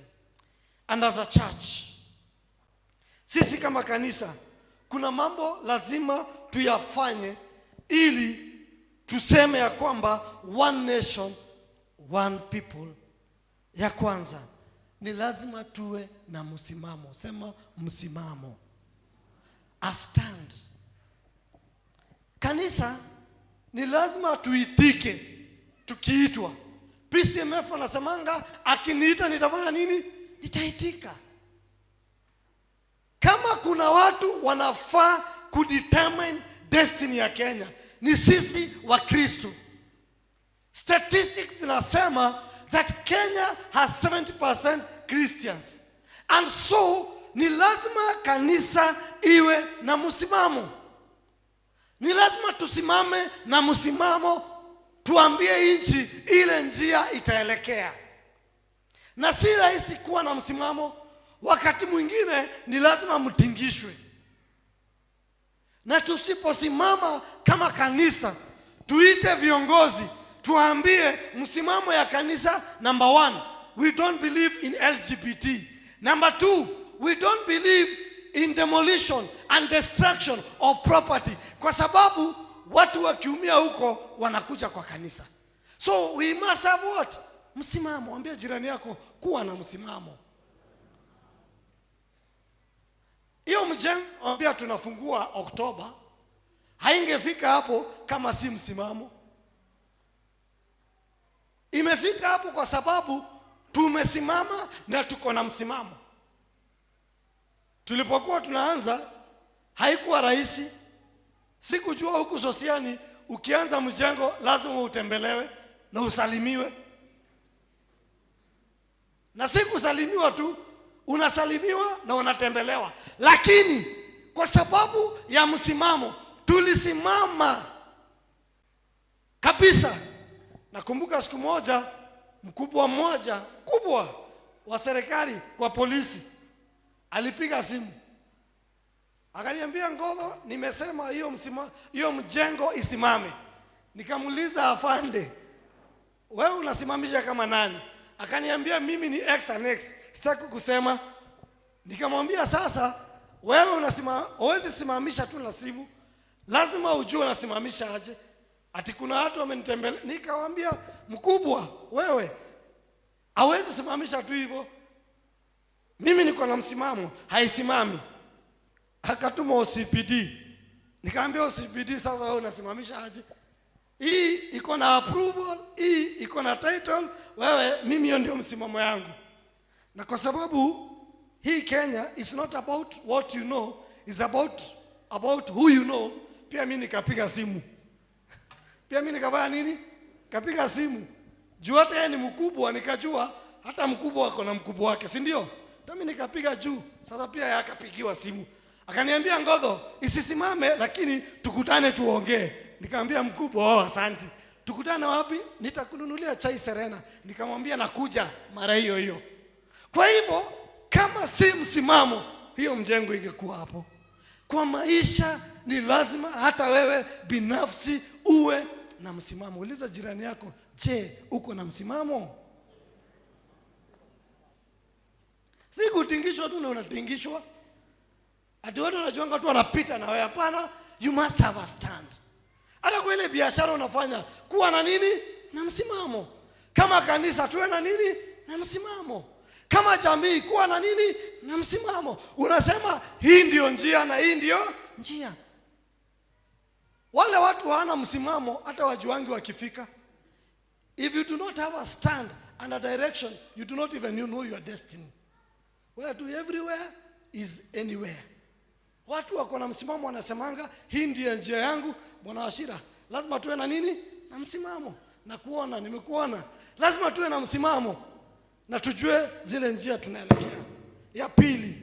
Speaker 13: And as a church, sisi kama kanisa, kuna mambo lazima tuyafanye ili tuseme ya kwamba one nation, one people, ya kwanza ni lazima tuwe na msimamo. Sema msimamo. A stand. Kanisa ni lazima tuitike tukiitwa. PCMF wanasemanga akiniita nitafanya nini? Nitaitika. Kama kuna watu wanafaa kudetermine destiny ya Kenya ni sisi wa Kristo. Statistics zinasema that Kenya has 70% Christians. And so ni lazima kanisa iwe na msimamo. Ni lazima tusimame na msimamo, tuambie nchi ile njia itaelekea. Na si rahisi kuwa na msimamo. Wakati mwingine ni lazima mtingishwe. Na tusiposimama kama kanisa, tuite viongozi, tuambie msimamo ya kanisa. Number 1, we don't believe in LGBT. Number 2, we don't believe in demolition and destruction of property. Kwa sababu watu wakiumia huko wanakuja kwa kanisa. So we must have what? Msimamo. Ambia jirani yako kuwa na msimamo. Hiyo mjengo ambia tunafungua Oktoba, haingefika hapo kama si msimamo. Imefika hapo kwa sababu tumesimama na tuko na msimamo. Tulipokuwa tunaanza haikuwa rahisi. Sikujua huku Sosiani ukianza mjengo lazima utembelewe na usalimiwe. Na si kusalimiwa tu, unasalimiwa na unatembelewa. Lakini kwa sababu ya msimamo tulisimama kabisa. Nakumbuka siku moja mkubwa mmoja kubwa wa serikali kwa polisi alipiga simu akaniambia, Ngodho, nimesema hiyo mjengo isimame. Nikamuuliza, afande, wewe unasimamisha kama nani? Akaniambia mimi ni X and X, sitaki kusema. Nikamwambia sasa wewe huwezi simamisha tu na simu, lazima ujue unasimamisha aje. Ati kuna watu wamenitembelea. Nikamwambia mkubwa, wewe hauwezi simamisha tu hivyo, mimi niko na msimamo, haisimami. Akatuma OCPD. Nikamwambia OCPD, sasa wewe unasimamisha aje? Hii iko na approval, hii iko na title, wewe mimi hiyo ndio msimamo yangu. Na kwa sababu hii Kenya is not about what you know, is about who you know. Pia mimi nikapiga simu. Pia mimi nikafanya nini? Nikapiga simu. Juu hata yeye ni mkubwa, nikajua hata mkubwa ako na mkubwa wake, si ndio? Hata mimi nikapiga juu. Sasa pia yeye akapigiwa simu. Akaniambia Ngodho, isisimame lakini tukutane tuongee. Nikamwambia mkubwa, oh asante. Tukutane wapi? Nitakununulia chai Serena. Nikamwambia nakuja mara hiyo hiyo. Kwa hivyo kama si msimamo, hiyo mjengo ingekuwa hapo. Kwa maisha ni lazima hata wewe binafsi uwe na msimamo. Uliza jirani yako, je, uko na msimamo? Si kutingishwa tu na unatingishwa. Ati watu wanajuanga tu wanapita na wewe. Hapana, you must have a stand. Hata kwa ile biashara unafanya, kuwa na nini? Na msimamo. Kama kanisa tuwe na nini? Na msimamo. Kama jamii kuwa na nini? Na msimamo. Unasema hii ndio njia na hii ndio njia. Wale watu hawana msimamo hata wajuangi wakifika. If you do not have a stand and a direction, you do not even know your destiny. Where to everywhere is anywhere. Watu wako na msimamo wanasemanga hii ndiyo njia yangu. Bwana Wachira, lazima tuwe na nini? Na msimamo. Na kuona, nimekuona. Lazima tuwe na msimamo na tujue zile njia tunaelekea. Ya pili,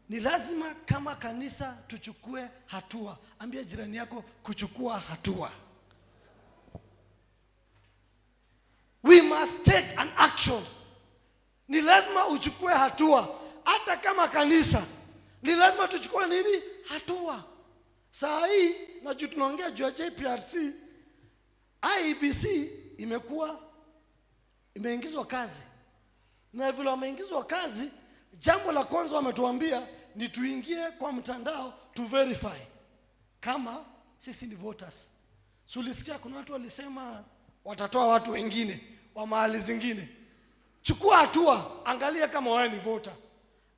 Speaker 13: ni lazima kama kanisa tuchukue hatua. Ambia jirani yako kuchukua hatua. We must take an action. Ni lazima uchukue hatua. Hata kama kanisa ni lazima tuchukue nini? Hatua. Saa hii na juu tunaongea juu ya JPRC, IEBC imeingizwa kazi. Na vile wameingizwa kazi, jambo la kwanza wametuambia ni tuingie kwa mtandao to verify kama sisi ni voters. So ulisikia kuna watu walisema watatoa watu wengine wa mahali zingine. Chukua hatua, angalia kama wewe ni voter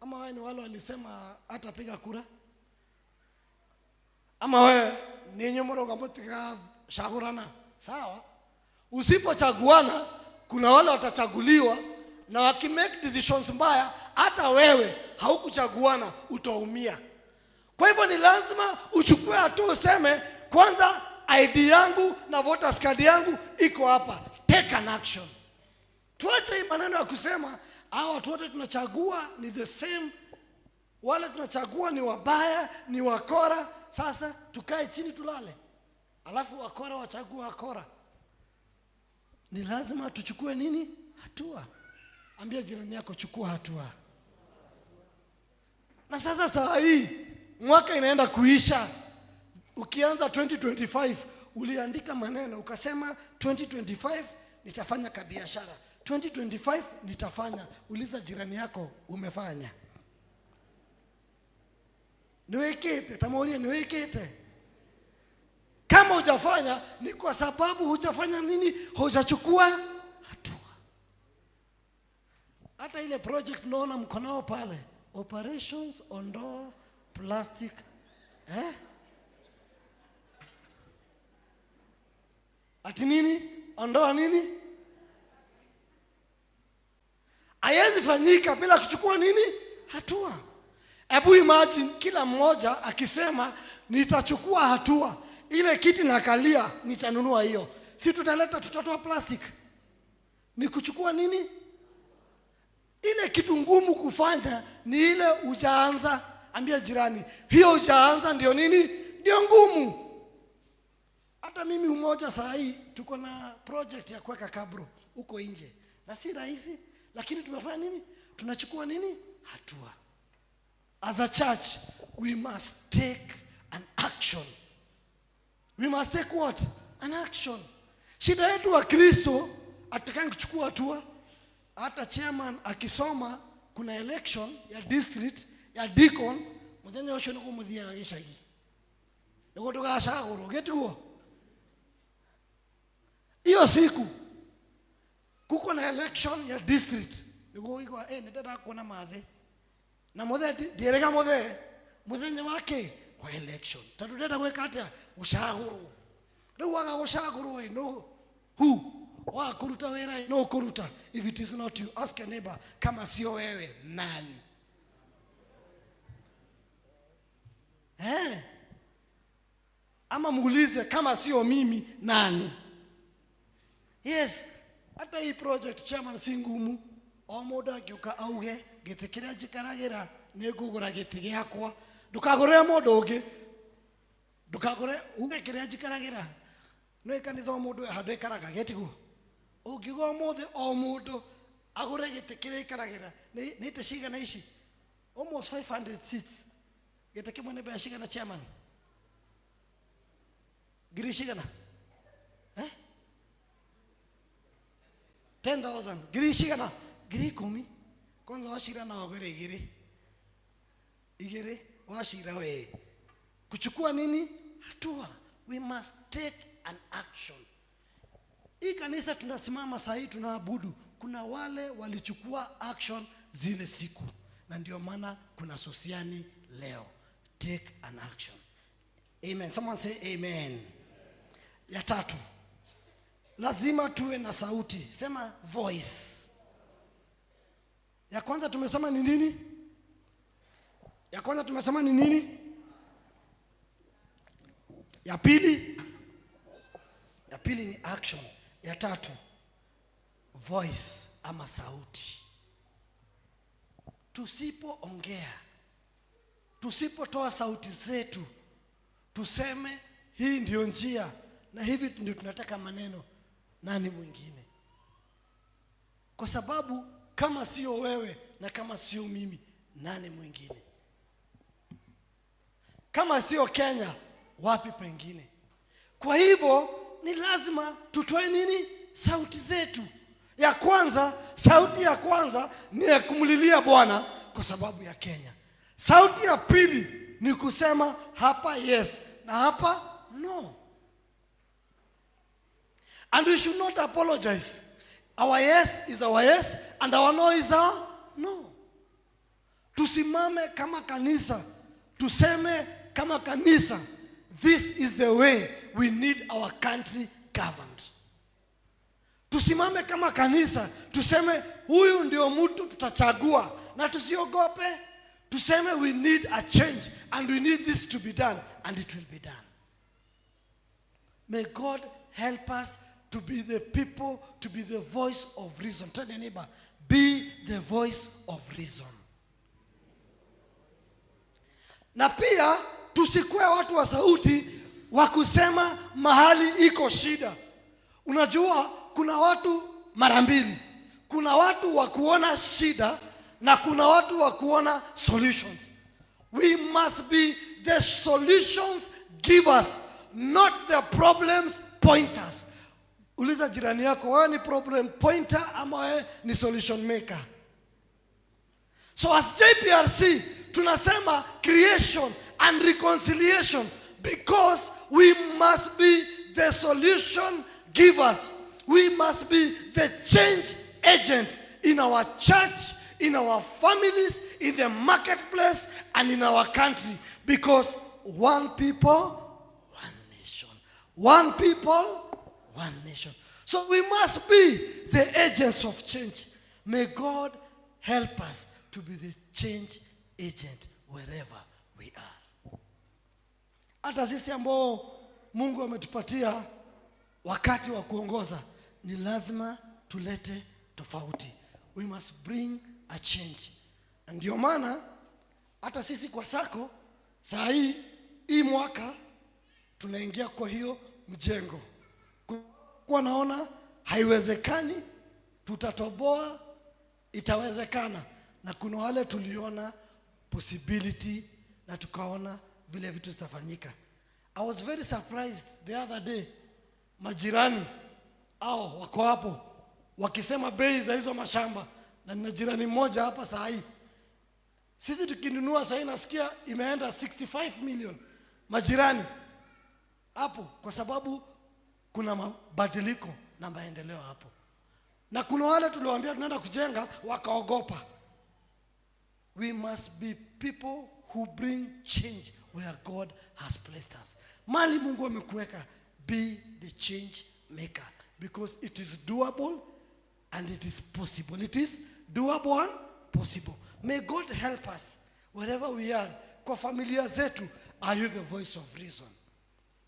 Speaker 13: ama wewe ni wale walisema hatapiga kura, ama wewe ni nyumuro mutigacagurana. Sawa, usipochaguana kuna wale watachaguliwa na wakimake decisions mbaya, hata wewe haukuchaguana utaumia. Kwa hivyo ni lazima uchukue hatua, useme kwanza ID yangu na voters card yangu iko hapa, take an action. Tuache hii maneno ya kusema hawa watu wote tunachagua ni the same, wale tunachagua ni wabaya, ni wakora. Sasa tukae chini tulale, alafu wakora wachague wakora. Ni lazima tuchukue nini? Hatua. Ambia jirani yako, chukua hatua. Na sasa saa hii mwaka inaenda kuisha, ukianza 2025 uliandika maneno ukasema 2025 nitafanya kabiashara, 2025 nitafanya. Uliza jirani yako, umefanya? Niwekete tamoria, niwekete. Kama hujafanya ni kwa sababu hujafanya nini? Hujachukua hatua. Hata ile project naona mko nao pale, operations ondoa plastic, eh? Ati nini? Ondoa nini? Haiwezi fanyika bila kuchukua nini? Hatua. Hebu imagine kila mmoja akisema nitachukua hatua, ile kiti nakalia nitanunua hiyo, si tutaleta, tutatoa plastic. Ni kuchukua nini? Ile kitu ngumu kufanya ni ile hujaanza. Ambia jirani, hiyo hujaanza ndio nini? Ndio ngumu. Hata mimi umoja saa hii tuko na project ya kuweka kabro huko nje, na si rahisi, lakini tumefanya nini? Tunachukua nini? Hatua. As a church we must take an action. We must take what? An action. Shida yetu wa Kristo hatutaki kuchukua hatua. Hata chairman akisoma kuna election ya district ya deacon, muthenya ucio niguo muthiaga gicagi niguo ndugacagurwo, gitiguo hiyo siku kuko na election ya district niguo igwa nindenda kuona mathe na muthe ndierega muthe muthenya wake wa election tondu ndenda gwika atia gucagurwo. Riu waga gucagurwo no who wa kuruta wira no kuruta. If it is not you, ask your neighbor, kama sio wewe nani? Ama muulize kama sio mimi nani? Yes, hata hii project chairman si ngumu. O mundu angiuka auge giti kiria njikaragira ni ngugura giti giakwa, ndukagurire mundu ungi, ndukagure uge kiria njikaragira. No ikanitha o mundu handu aikaraga getiguo. Ungiuga umuthi o mundu agure giti kiria aikaragira ni ite cigana ici, almost 500 seats. Giti kimwe ni mbeca cigana chairman? Ngiri cigana? 10,000. Ngiri cigana? Ngiri ikumi. Kwanza wacira na wagwire igiri igiri, wacira we kuchukua nini? Hatua. We must take an action. Hii kanisa tunasimama saa hii tunaabudu, kuna wale walichukua action zile siku, na ndio maana kuna Sosiani leo. Take an action. Amen. Someone say amen. Ya tatu, lazima tuwe na sauti. Sema voice. Ya kwanza tumesema ni nini? Ya kwanza tumesema ni nini? Ya pili? Ya pili ni action. Ya tatu, voice ama sauti. Tusipoongea, tusipotoa sauti zetu, tuseme hii ndio njia na hivi ndio tunataka maneno, nani mwingine? Kwa sababu kama sio wewe na kama sio mimi, nani mwingine? Kama sio Kenya, wapi pengine? Kwa hivyo ni lazima tutoe nini? Sauti zetu. Ya kwanza, sauti ya kwanza ni ya kumlilia Bwana kwa sababu ya Kenya. Sauti ya pili ni kusema hapa yes na hapa no. And we should not apologize. Our yes is our yes and our no is our no. Tusimame kama kanisa, tuseme kama kanisa, this is the way we need our country governed. Tusimame kama kanisa, tuseme huyu ndio mtu tutachagua, na tusiogope. Tuseme we need a change and we need this to be done, and it will be done. May God help us to be the people, to be the voice of reason. Tell your neighbor, be the voice of reason. Na pia tusikuwe watu wa sauti wa kusema mahali iko shida. Unajua kuna watu mara mbili. Kuna watu wa kuona shida na kuna watu wa kuona solutions. We must be the solutions givers, not the problems pointers. Uliza jirani yako, wewe ni problem pointer ama wewe ni solution maker? So as JPRC tunasema creation and reconciliation, because we must be the solution givers. We must be the change agent in our church, in our families, in the marketplace, and in our country. Because one people, one nation. One people, one nation. So we must be the agents of change. May God help us to be the change agent wherever we are. Hata sisi ambao Mungu ametupatia wakati wa kuongoza, ni lazima tulete tofauti. We must bring a change. Na ndio maana hata sisi kwa sako saa hii, hii mwaka tunaingia kwa hiyo mjengo. Kwa naona haiwezekani, tutatoboa, itawezekana. Na kuna wale tuliona possibility na tukaona vile vitu zitafanyika. I was very surprised the other day, majirani hao wako hapo wakisema bei za hizo mashamba, na nina jirani mmoja hapa saa hii. Sisi tukinunua saa hii nasikia imeenda 65 million. Majirani hapo, kwa sababu kuna mabadiliko na maendeleo hapo. Na kuna wale tuliwaambia tunaenda kujenga wakaogopa. We must be people who bring change where God has placed us. Mali Mungu amekuweka, be the change maker, because it is doable and it is possible. It is doable and possible. May God help us wherever we are. Kwa familia zetu, are you the voice of reason?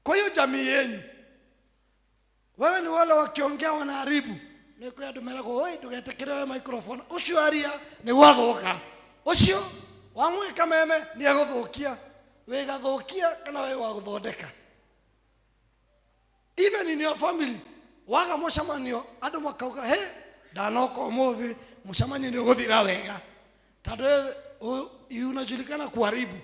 Speaker 13: Kwa hiyo jamii yenu, wewe ni wale wakiongea wanaharibu. Niko ya dumera kwa oi, tugetekerewe microphone. Ucio aria ni wathuka. Ucio wamwika meme ni aguthukia. Wigathukia kana wewe wa guthondeka. Even in your family, waga mucemanio andu makauga, he, ndanoka umuthi, mucemanio ni uguthira wega. Tondu unajulikana kuharibu.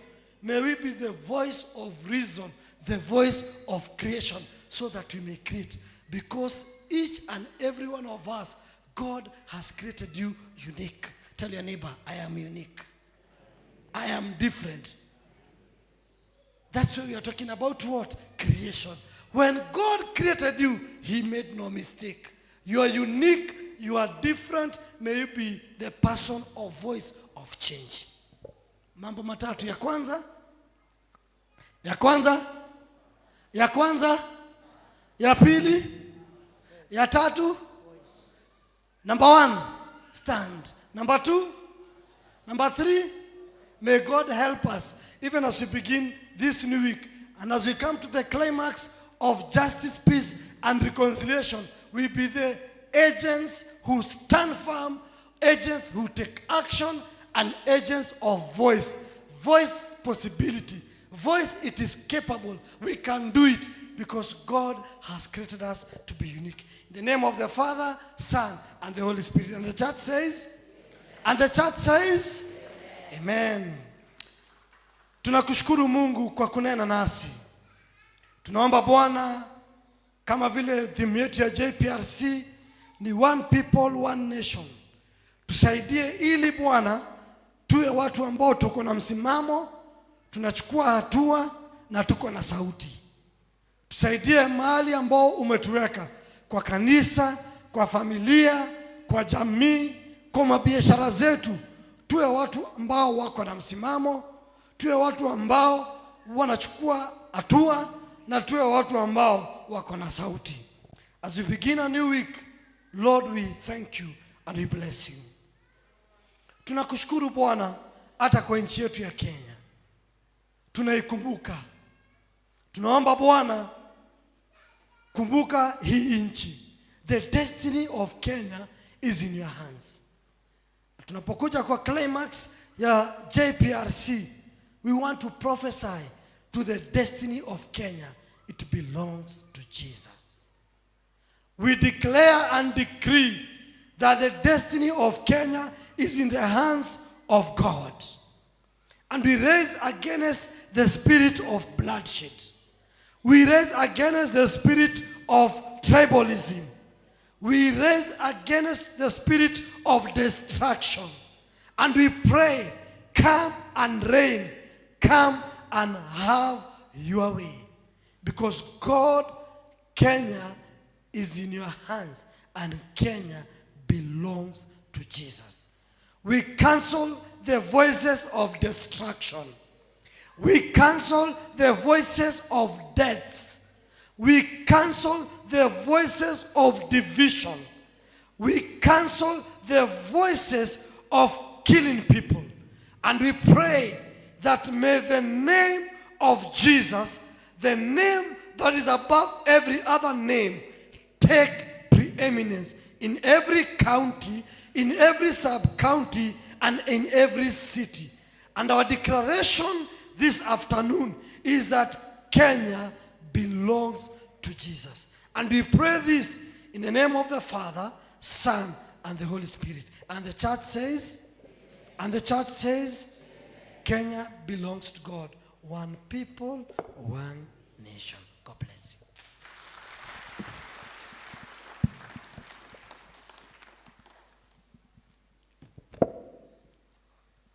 Speaker 13: May we be the voice of reason, the voice of creation, so that we may create. Because each and every one of us, God has created you unique. Tell your neighbor, I am unique. I am different. That's why we are talking about what? Creation. When God created you, he made no mistake. You are unique, you are different. May you be the person or voice of change. Mambo matatu. Ya kwanza, ya kwanza, ya kwanza, ya pili, ya tatu. Number 1, stand. Number 2, number 3, may God help us even as we begin this new week and as we come to the climax of justice, peace, and reconciliation. We be the agents who stand firm, agents who take action, and agents of voice. Voice possibility. Voice it is capable. We can do it because God has created us to be unique. In the name of the Father, Son, and the Holy Spirit. And the church says, and the church says, Amen. Tunakushukuru Mungu kwa kunena nasi. Tunaomba Bwana, kama vile theme yetu ya JPRC ni one people, one nation, tusaidie ili Bwana tuwe watu ambao tuko na msimamo, tunachukua hatua na tuko na sauti. Tusaidie mahali ambao umetuweka, kwa kanisa,
Speaker 14: kwa familia, kwa jamii, kwa mabiashara zetu, tuwe watu ambao wako na msimamo, tuwe watu ambao wanachukua hatua, na tuwe watu ambao wako na sauti. As we begin a new week, Lord, we thank you and we bless you. Tunakushukuru Bwana hata kwa nchi yetu ya Kenya. Tunaikumbuka. Tunaomba Bwana, kumbuka hii nchi. The destiny of Kenya is in your hands. Tunapokuja kwa climax ya JPRC, we want to prophesy to the destiny of Kenya. It belongs to Jesus. We declare and decree that the destiny of Kenya is in the hands of God. And we raise against the spirit of bloodshed. We raise against the spirit of tribalism. We raise against the spirit of destruction. And we pray, come and reign. Come and have your way. Because God, Kenya is in your hands, and Kenya belongs to Jesus. We cancel the voices of destruction. We cancel the voices of death. We cancel the voices of division. We cancel the voices of killing people. And we pray that may the name of Jesus, the name that is above every other name, take preeminence in every county, in every sub-county, and in every city. And our declaration this afternoon is that Kenya belongs to Jesus. And we pray this in the name of the Father, Son, and the Holy Spirit. And the church says, and the church says, Kenya belongs to God. One people, one nation. God bless you.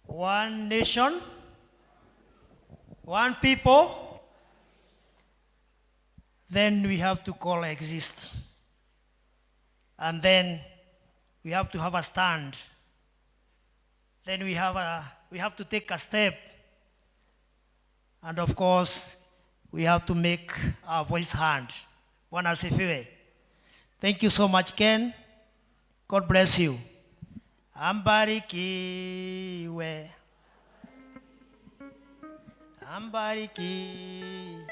Speaker 3: One nation, one people, then we have to coexist. And then we have to have a stand. Then we have to take a step. And of course, we have to make our voice heard. Bwana asifiwe. Thank you so much, Ken. God bless you. Ambarikiwe. Ambariki,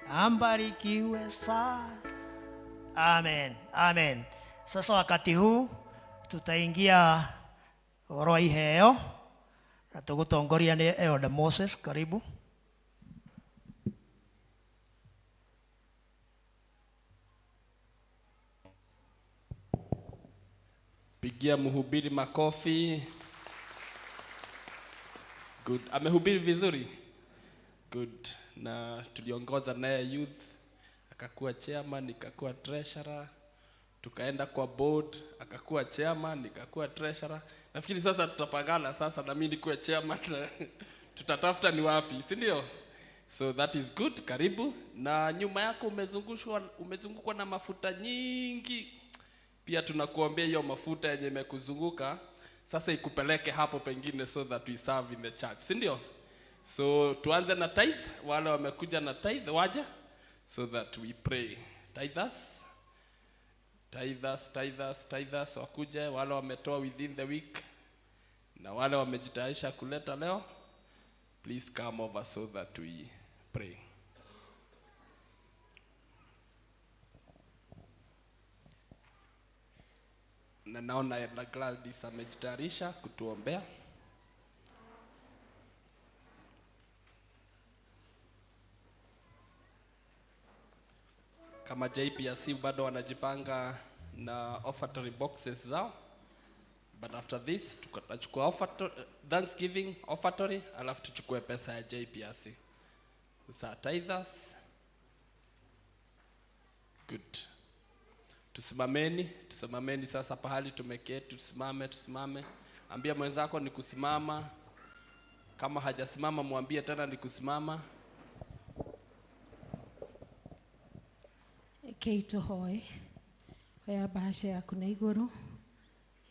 Speaker 3: ambarikiwe sana. Amen, amen. Sasa wakati huu tutaingia ũhoro wa iheo na tũgũtongoria nĩ Elder Moses. Karibu.
Speaker 7: Pigia mhubiri makofi. Good. Amehubiri vizuri. Good. Na tuliongoza naye youth, akakuwa chairman, nikakuwa treasurer. Tukaenda kwa board, akakuwa chairman, nikakuwa treasurer. Nafikiri sasa tutapangana sasa na mimi nikuwe chairman. Tutatafuta ni wapi, si ndio? So that is good. Karibu. Na nyuma yako umezungukwa na mafuta nyingi. Pia tunakuombea hiyo mafuta yenye imekuzunguka sasa ikupeleke hapo pengine, so that we serve in the church, si ndio? So tuanze na tithe. Wale wamekuja na tithe waje, so that we pray. Tithers, tithers, tithers, tithers wakuje. Wale wametoa within the week na wale wamejitayarisha kuleta leo, please come over so that we pray. Na naona Elder Gladys amejitayarisha kutuombea. Kama JPRC bado wanajipanga na offertory boxes zao. But after this tutachukua Thanksgiving offertory, alafu tuchukue pesa ya JPRC. Sasa tithers. Good. Tusimameni, tusimameni sasa pahali tumeketi, tusimame, tusimame. Ambia mwenzako ni kusimama. Kama hajasimama mwambie tena ni kusimama.
Speaker 15: Keito hoi.
Speaker 6: Oya bahasha yaku na igũrũ,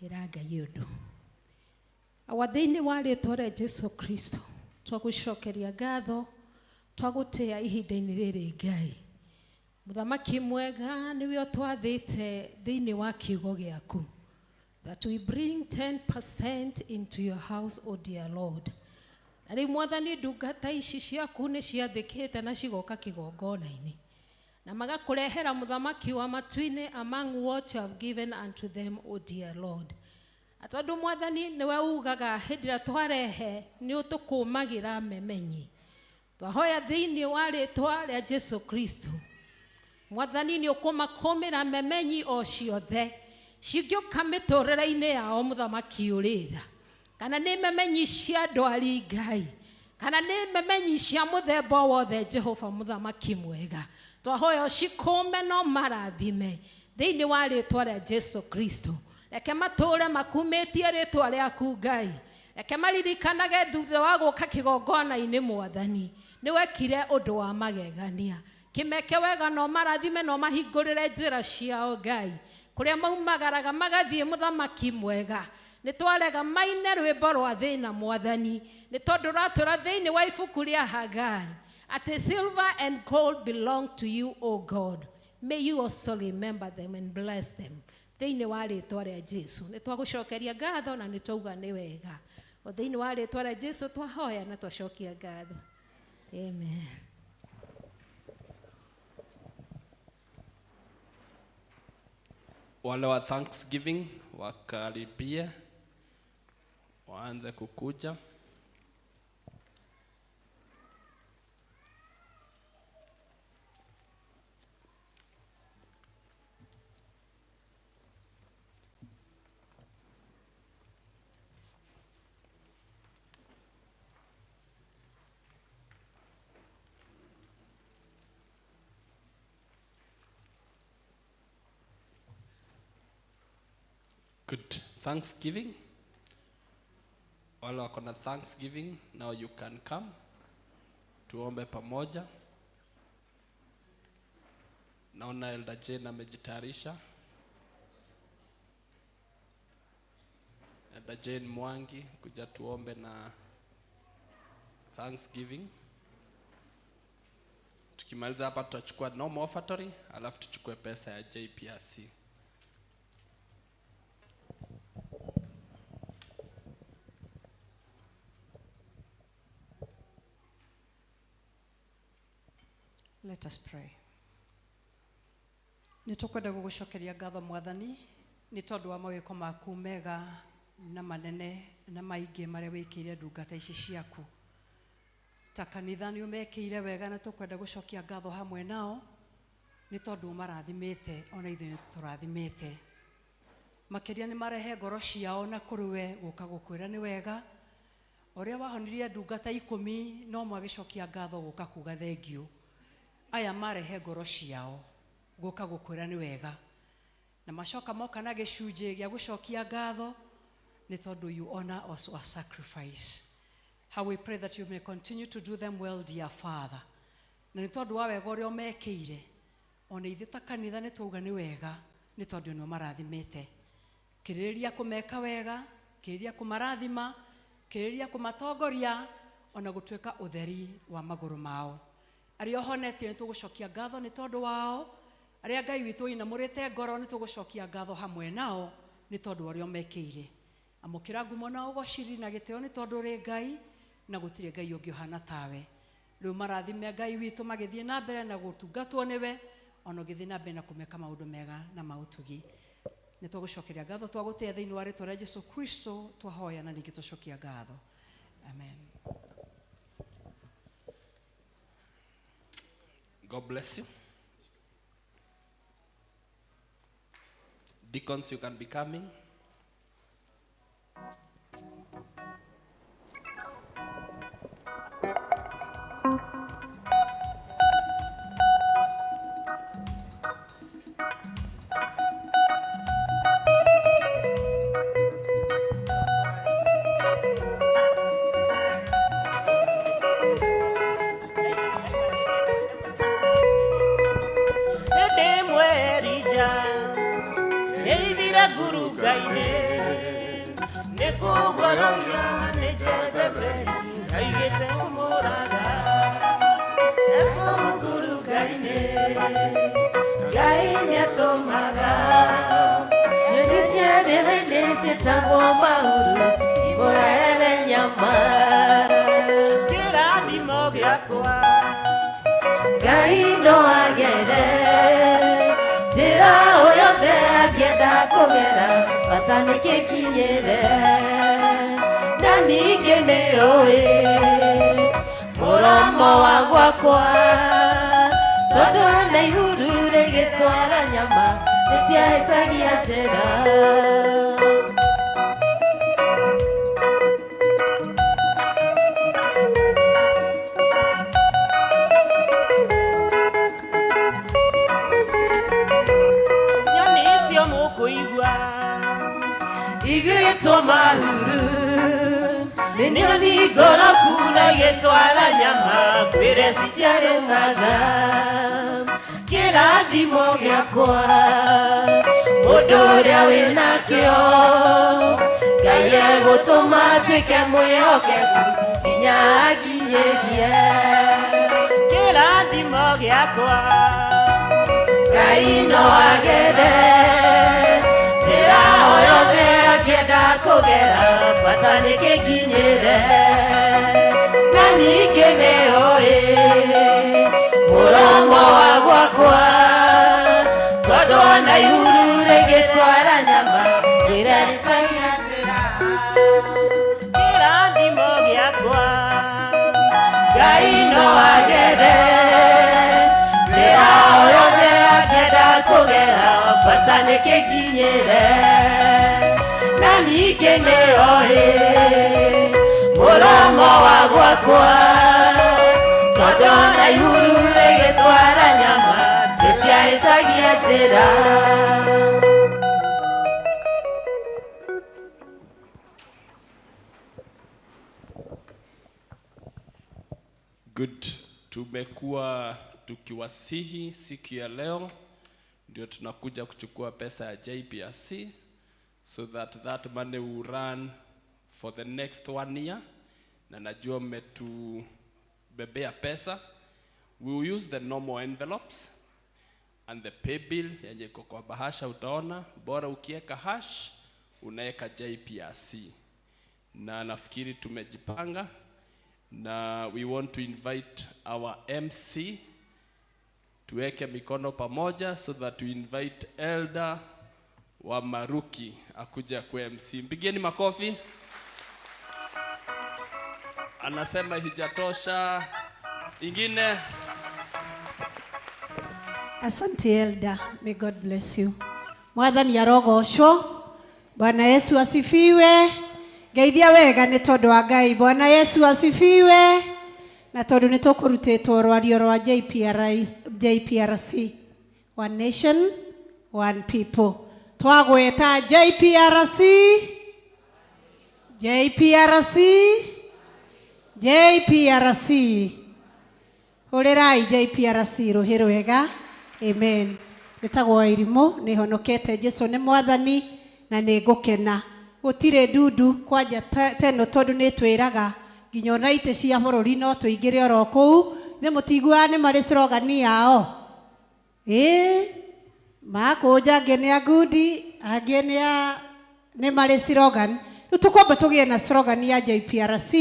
Speaker 6: ĩra Ngai ũndũ. Awa thĩinĩ wa rĩtwa rĩa Jesu Kristo, twagũcokeria ngatho, twagũtĩa ihinda-inĩ rĩrĩ Ngai. Mũthamaki mwega nĩwe ũtwathĩte thĩinĩ wa kiugo gĩaku. That we bring 10% into your house, O dear Lord. Na rĩu mwathani ndungata ici ciaku nĩ ciathĩkĩte na cigoka kĩgongona-inĩ na magakũrehera mũthamaki wa matu-inĩ among what you have given unto them, O dear Lord. Na tondũ mwathani nĩwe ugaga hĩndĩ ĩrĩa twarehe nĩ ũtũkũmagĩra memenyi, twahoya thĩinĩ wa rĩtwa rĩa Jesu Kristo, mwathani nĩ ũkũmakũmĩra memenyi o ciothe cingĩũka mĩtũrĩre-inĩ yao, mũthamaki ũrĩ tha, kana nĩ memenyi cia ndwari Ngai, kana nĩ memenyi cia mũthemba o wothe, Jehova mũthamaki mwega, twahoya ũcikũme no marathime thĩinĩ wa rĩtwa rĩa Jesu Kristo. Reke matũre makumĩtie rĩtwa rĩaku Ngai, reke maririkanage thutha wa gũka kĩgongona-inĩ, mwathani nĩ wekire ũndũ wa magegania. Kĩmeke wega no marathime no mahingũrĩre njĩra ciao Ngai, kũrĩa maumagaraga magathiĩ, mũthamaki mwega, nĩ twarega maine rwĩmbo rwa thĩna mwathani, nĩ tondũ ũratũra thĩinĩ wa ibuku rĩa Hagari atĩ silver and gold belong to you, O God. May you also remember them and bless them thĩinĩ wa rĩtwa rĩa Jesu. Nĩ twagũcokeria ngatho na nĩ twauga nĩ wega. O thĩinĩ wa rĩtwa rĩa Jesu twahoya na twacokia ngatho, amen.
Speaker 7: Wale wa Thanksgiving wakaribie, waanze kukuja. Good. Thanksgiving. Wale wako na Thanksgiving, now you can come. Tuombe pamoja. Naona Elder Jane amejitayarisha. Elder Jane Mwangi, kuja tuombe na Thanksgiving. Tukimaliza hapa tutachukua normal offertory, alafu tuchukue pesa ya JPRC.
Speaker 15: Let us pray. Nĩ tũkwenda gũgũcokeria ngatho mwathani nĩ tondũ wa mawĩko maku mega na manene na maingĩ marĩa wĩkĩire ndungata ici ciaku. Ta kanitha nĩ ũmekĩire wega na tũkwenda gũcokia ngatho hamwe nao nĩ tondũ ũmarathimĩte ona ithuĩ nĩ tũrathimĩte. Makĩria nĩ marehe ngoro ciao na kũrĩ we gũka gũkwĩra nĩ wega. Ũrĩa wahonirie ndungata 10 no magĩcokia ngatho gũka kuga thengiũ. Aya marehe ngoro ciao gũka gũkwĩra nĩ wega na macoka moka na gĩcunjĩ gĩa gũcokia ngatho nĩ tondũ you honor us our sacrifice. How we pray that you may continue to do them well, dear Father. Na nĩ tondũ wa wega ũrĩa ũmekĩire ona ithuĩ ta kanitha nĩ twauga nĩ wega nĩ tondũ nĩ ũmarathimĩte. Kĩrĩrĩria kũmeka wega, kĩrĩrĩria kũmarathima, kĩrĩrĩria kũmatongoria ona gũtuĩka ũtheri wa magũrũ mao. Arĩa ũhonetie nĩ tũgũcokia ngatho nĩ tondũ wao, arĩa Ngai witũ ũinamũrĩte ngoro nĩ tũgũcokia ngatho hamwe nao nĩ tondũ wa ũrĩa ũmekĩire. Amũkĩra ngumo na ũgociri na gĩtĩo nĩ tondũ ũrĩ Ngai na gũtirĩ Ngai ũngĩ ũhana tawe. Rĩu marathime Ngai witũ magĩthiĩ na mbere na gũtungatwo nĩwe ona ũgĩthiĩ na mbere na kũmeka maũndũ mega na ma ũtugi. Nĩ tũgũcokeria ngatho twagũtĩa thĩinĩ wa rĩtwa rĩa Jesu Kristo twahoya na ningĩ tũcokia ngatho. Amen.
Speaker 7: God bless you. Deacons, you can be coming.
Speaker 16: Ndĩ mwerija Nĩ kũguoyohio nĩ Jezebeli aigĩte kũmũraga.
Speaker 1: Ekũnguru-Ngai-inĩ, Ngai nĩatũmaga nyoni cia rĩera-inĩ ciĩtagwo mahuru imũrehere nyama.
Speaker 16: Kĩrathimo gĩakwa
Speaker 1: Ngai no agere njĩra o yothe angĩenda kũgera, bata nĩ kĩkinyĩre. Na ningĩ nĩũĩ mũromo wa gwakwa, tondũ na ihuru rĩgĩtwara nyama rĩtiahĩtagia njĩra.
Speaker 16: Nyoni icio mũkũigua
Speaker 1: igĩtwo mahuru nĩ nyoni ngoroku na igĩtwara nyama kwĩre citiarũmaga. Kĩrathimo gĩakwa mũndũ ũrĩa wĩnakĩo, Ngai egũtũma atuĩke mwĩhokeku nginya akinyĩrie.
Speaker 16: Kĩrathimo gĩakwa
Speaker 1: Ngai no agere njĩra o yothe angĩenda kũgera, bata nĩ kĩkinyĩre. Na ningĩ nĩũĩ mũromo wa gwakwa, tondũ ona ihuru rĩgĩtwara nyama rĩrarĩtagia njĩra.
Speaker 16: Kĩrathimo gĩakwa
Speaker 1: Ngai no agere njĩra o yothe angĩenda kũgera, bata nĩ kĩkinyĩre. Na ningĩ nĩoĩ mũromo wa gwakwa, tondũ ona ihuru rĩgĩtwara nyama rĩtiahĩtagia njĩra.
Speaker 7: Good. Tumekuwa tukiwasihi siku ya leo ndio tunakuja kuchukua pesa ya JPRC so that that money will run for the next 1 year. Na najua mmetubebea pesa. We will use the normal envelopes and the pay bill yenye iko kwa bahasha. Utaona bora ukiweka hash unaweka JPRC. Na nafikiri tumejipanga, na we want to invite our MC tuweke mikono pamoja so that we invite Elder wa Maruki akuja kwa MC. Mpigieni makofi. Anasema hijatosha. Ingine.
Speaker 17: Asante Elder, may God bless you. Mwathani arogocwo. Bwana Yesu asifiwe. Ngeithia wega nĩ tondũ wa Ngai. Bwana Yesu asifiwe. Na tondũ nĩ tũkũrutĩtwo rwario rwa JPRC. One nation, one people. Twagweta JPRC, JPRC, JPRC. Hũrĩrai JPRC rũhĩ rwega. Amen. Nĩtagwo Irimũ, nĩhonokete. Jesu nĩ mwathani na nĩ ngũkena. Gũtirĩ ndundu kwanja teno tondũ nĩ twĩraga nginya ona itĩ cia bũrũri no tũingĩre oro kũu. Ithe mũtiguaga nĩ marĩ slogan yao? Ĩĩ, makũnja angĩ nĩ a ngundi, angĩ nĩ a nĩ marĩ slogan. Rĩu tũkwamba tũgĩe na slogan ya JPRC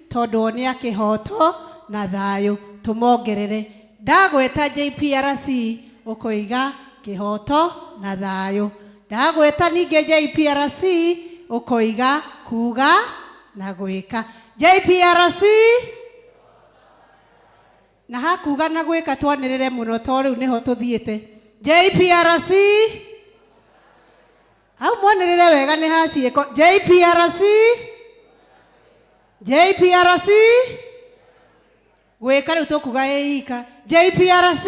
Speaker 17: tondũ o nĩ a kĩhoto na thayũ, tũmongerere. Ndagweta JPRC ũkoiga kĩhoto na thayũ. Ndagweta ningĩ JPRC ũkoiga kuga na gwĩka. JPRC na hakuga na gwĩka twanĩrĩre mũno to rĩu nĩho tũthiĩte. JPRC hau mwanĩrĩre wega nĩ haciĩko. JPRC, JPRC gwĩka rĩu tũkuga ĩika. JPRC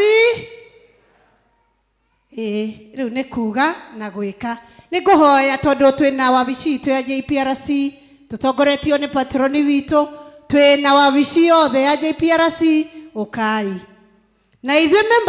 Speaker 17: ĩĩ, rĩu nĩ kuga na gwĩka. Nĩ ngũhoya tondũ twĩna wabici itũ ya JPRC tũtongoretio nĩ patroni witũ, twĩna wabici yothe ya JPRC, ũkai na ithuĩ member.